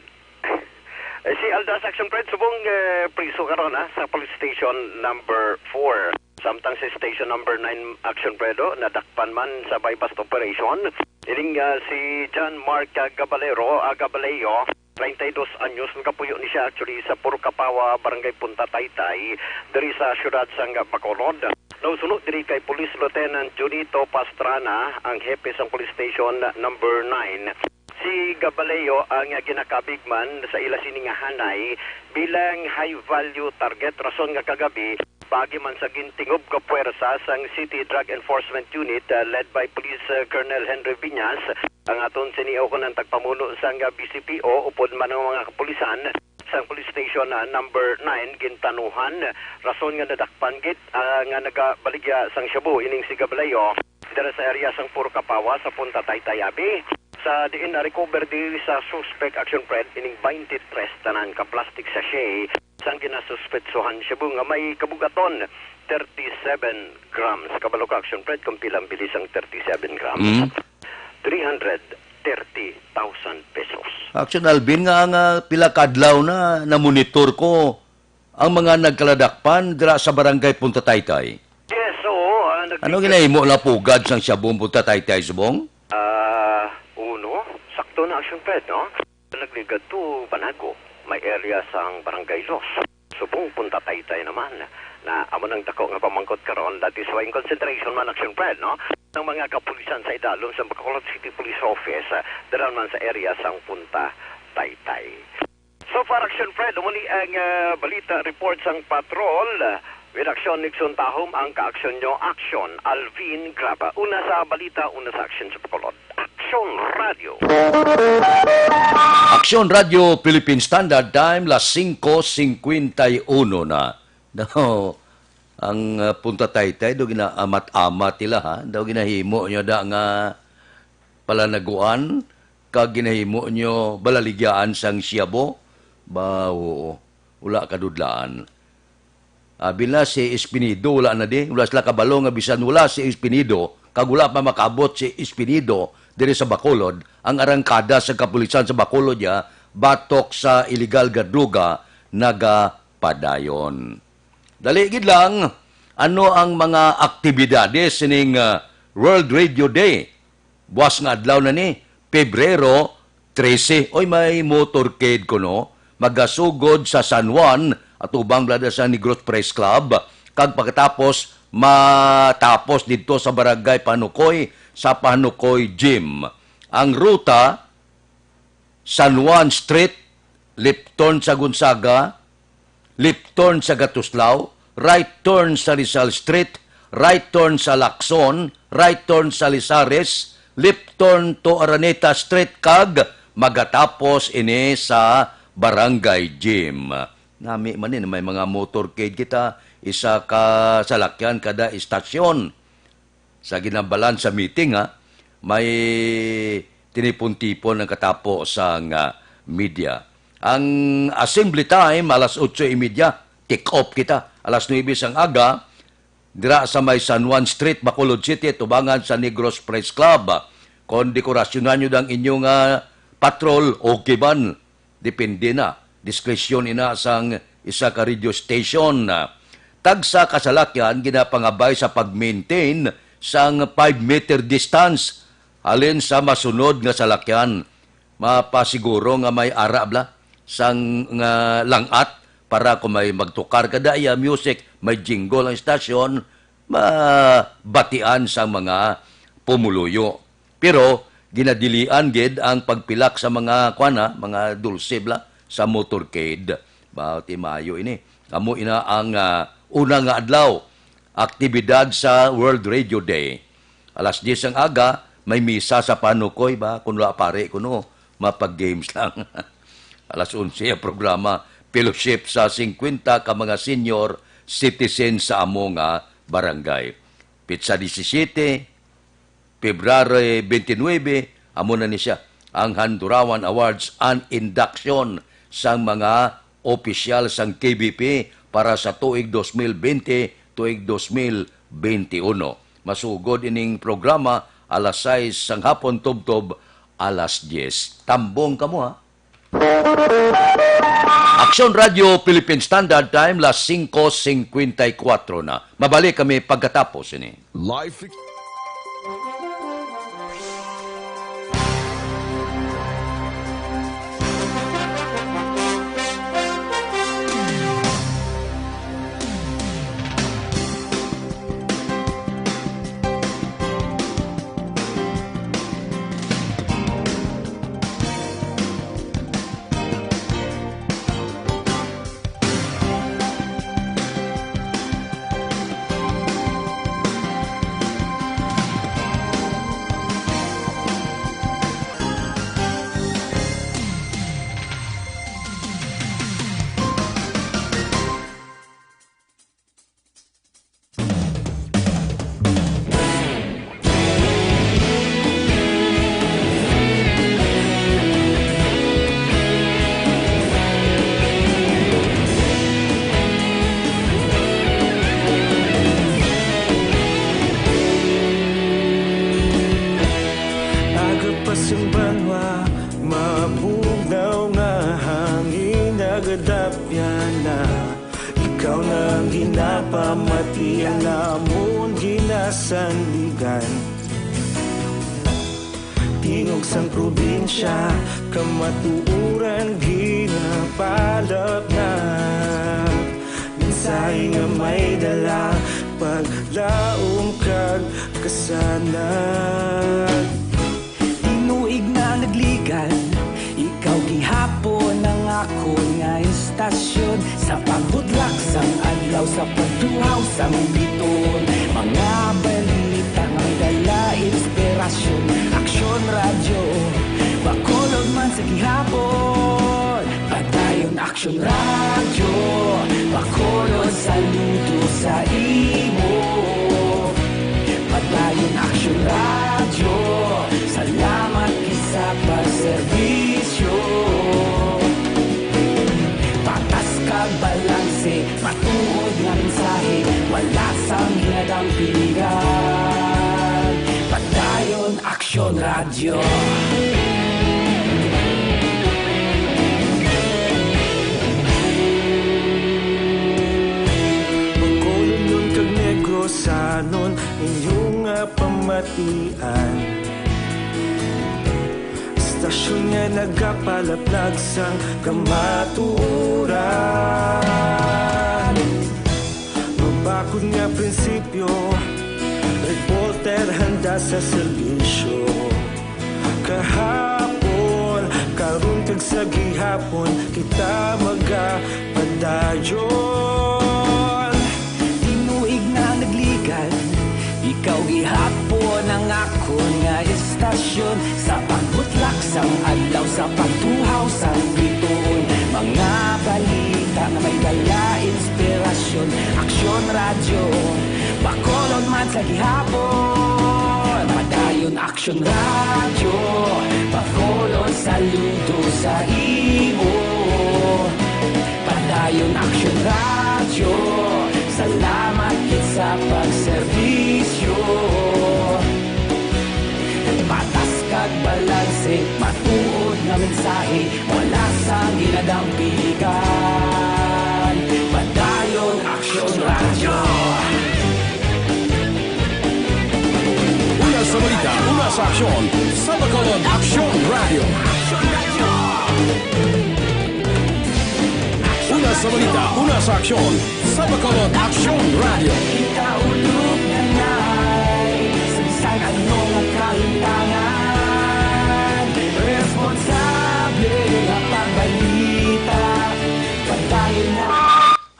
Eh, si Aldas, Action Fred, subong, eh, priso karon, ha, sa police station number four. Samtang si station number nine, Action Fred, oh, nadakpan man sa buy-bust operation. Ining, ah, si John Mark, ah, Caballero, ah, Caballero, treinta y dos anyos, nagapuyo ni siya actually sa Purkapawa, Barangay Punta Taytay, diri sa siyudad sang Bacolod. Nausuno diri kay Police Lieutenant Junito Pastrana, ang hepe sang Police Station number nine. Si Gabaleo ang ginakabig man sa ila sini nga hanay bilang high value target, rason nga kagabi, paagi man sa gintingob nga puwersa sang City Drug Enforcement Unit, uh, led by Police, uh, Colonel Henry Viñas, ang aton sini o kon ang tagpamuno sang, uh, B C P O, upod man ang mga kapulisan sang Police Station, uh, number nine, gintanuhan, rason nga nadakpan gid, uh, nga nagabaligya sang shabu ining si Gabaleo dira sa area sang Purkapawa sa Punta Taytay, abi. Sa diin na-recover diri sa suspect, Action Fred, ining twenty-three tanan ka plastic sachet sang ginasuspetsohan shabu nga may kabugaton thirty-seven grams. Kabalo ka, Action Fred, kung pila ang bilis ang thirty-seven grams? Mm. Three hundred thirty thousand pesos. Action Alvin, nga, nga pila kadlaw na namonitor ko ang mga nagkaladakpan dira sa Barangay Punta Taytay. Yes, oo, ah, nag- Ano ginahimo lang pugad sang shabu ang Punta Taytay, subong? Ah, uno, sakto na, Action Fred, no? Nagligad to Banago, may area sang Barangay Los. Subong Punta Taytay naman na amo nang dako nga pamangkot karon, that is why in consideration man, Action Fred, no? Ang mga kapulisan sa idalom sa Bacolod City Police Office, ah, dira man sa area sang Punta Taytay. So far, Action Fred, amo ni ang, ah, balita report sang patrol. With Action Nixon Tahom ang kaaksyon nyo, Action Alvin Graba. Una sa balita, una sa aksyon sa Bacolod. Action Radio. Action Radio Philippine Standard Time, las singko singkwenta y uno na. Daw, ang, ah, Punta Taytay, daw ginaamat-amat nila, ha? Daw ginahimo nyo da nga palanaguan, kag ginahimo nyo balaligyaan sang shabu? Ba, oo. Wala kadudlaan. Abi na si Espinido, wala na di. Wala sila kabalo nga bisan wala si Espinido, kag wala pa makaabot si Espinido diri sa Bacolod, ang arangkada sa kapulisan sa Bacolod ya, batok sa iligal nga droga, nagapadayon. Dali gid lang, ano ang mga aktibidades sining, ah, World Radio Day? Buas nga adlaw na ni, Pebrero trese. Oy, may motorcade kuno, magasugod sa San Juan, atubang bala sa Negros Press Club, kag pagkatapos matapos didto sa Barangay Panukoy, sa Panukoy Gym. Ang ruta, San Juan Street, left turn sa Gonzaga, left turn sa Gatuslao, right turn sa Rizal Street, right turn sa Lacson, right turn sa Lizares, left turn to Araneta Street, kag magatapos ini sa Barangay Gym. Nami man ni, may mga motorcade kita, isa ka salakyan kada istasyon. Sa ginambalan sa meeting, ha, may tinipon-tipon ang katapo sang, ah, media. Ang assembly time, alas otso y media, take off kita. Alas nuebe sang aga, dira sa may San Juan Street, Bacolod City, tubangan sa Negros Press Club. Kon dekorasyonan nyo ang inyong, ah, patrol, okay man. Depende na. Diskresyon ina sang isa ka radio station. Tagsa ka salakyan ginapangabay sa pag-maintain sang five meter distance Halin sa masunod nga salakyan, mapasiguro nga may ara bala sang nga lang-at para kung may magtukar ka daya music, may jingle ang estasyon, mabatian sang mga pumuluyo. Pero ginadilian gid ang pagpilak sa mga kuan, ha, mga dulce bala sa motorcade. Ba, ti maayo ini. Amo ina ang, ah, una nga adlaw, aktibidad sa World Radio Day. Alas diyes ang aga, may misa sa panukoy ba? Kung wala pare, kuno, mapag-games lang. Alas onse ang programa, fellowship sa singkwenta ka mga senior citizen sa amo nga barangay. Pitsa disisiyete, February twenty-nine, amo na ni siya, ang Handurawan Awards and Induction sang mga opisyal sang K B P para sa tuig dos mil bente, tuig dos mil bente uno. Masugod ining programa alas sais sang hapon tubtob alas diyes. Tambong kamo, ha? Aksyon Radio Philippine Standard Time, las singko singkwenta y kuwatro na. Mabalik kami pagkatapos ini. Life. Aga pa sang banwa, mabugnaw nga hangin nagadapyan na. Ikaw na ang ginapamati, ang amon ginasandigan. Tingog sang probinsya, kamatuoran ginapalapnap. Mensahe nga may dala, paglaom kag kasanag. Tinuig na nagligan, ikaw gihapon ang akon nga istasyon. Sa pagbutlak sang adlaw, sa pagtuhaw sang bituon, mga balita nga may dala inspirasyon. Aksyon Radyo, Bacolod man sa gihapon. Padayon Aksyon Radyo, Bacolod, saludo sa imo. Padayon Aksyon Radyo, salamat gid sa pagserbisyo. Patas kag balanse, matuod nga mensahe, wala sang ginadampingan. Padayon Aksyon Radyo. Bacolodnon kag Negrosanon, inyo nga pamatian. Istasyon nga nagapalaplag sang kamatuoran. Mabakod nga prinsipyo, reporter handa sa serbisyo. Kahapon, karon kag sa gihapon, kita magapadayon. Tinuig na nagligan, ikaw gihapon ang akon nga istasyon. Sa pagbutlak sang adlaw, sa pagtuhaw sang bituon, mga balita nga may dala inspirasyon. Aksyon Radyo, Bacolod man sa gihapon. Padayon Aksyon Radyo, Bacolod, saludo sa imo. Padayon Aksyon Radyo, salamat gid sa pagserbisyo. Patas kag balanse, matuod nga mensahe, wala sang ginadampingan. Padayon Aksyon Radyo. Mula sa Balita, una sa aksyon, sa Bacolod, Aksyon Radio. Una sa balita, una sa aksyon, sa Bacolod, Aksyon Radio. Kita ulog na ngay, sa bisan anong kahintangan, responsable nga pagbalita, pagdali na.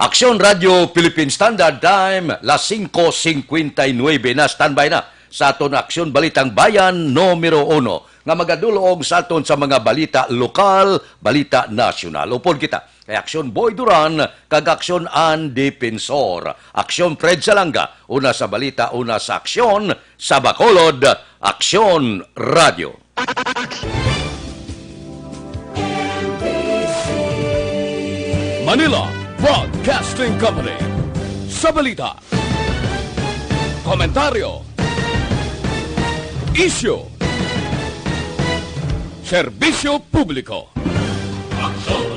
Aksyon Radio Philippine Standard Time, las singko singkwenta y nuebe na, standby na sa aton Aksyon Balitang Bayan numero uno, nga magadulong sa aton sa mga balita lokal, balita nasyonal. Upod kita kay Aksyon Boy Duran kag Aksyon An Defensor. Aksyon Fred Salanga, una sa balita, una sa aksyon, sa Bacolod, Aksyon Radio. Manila Broadcasting Company. Sa balita, komentaryo, isyu, serbisyo publiko.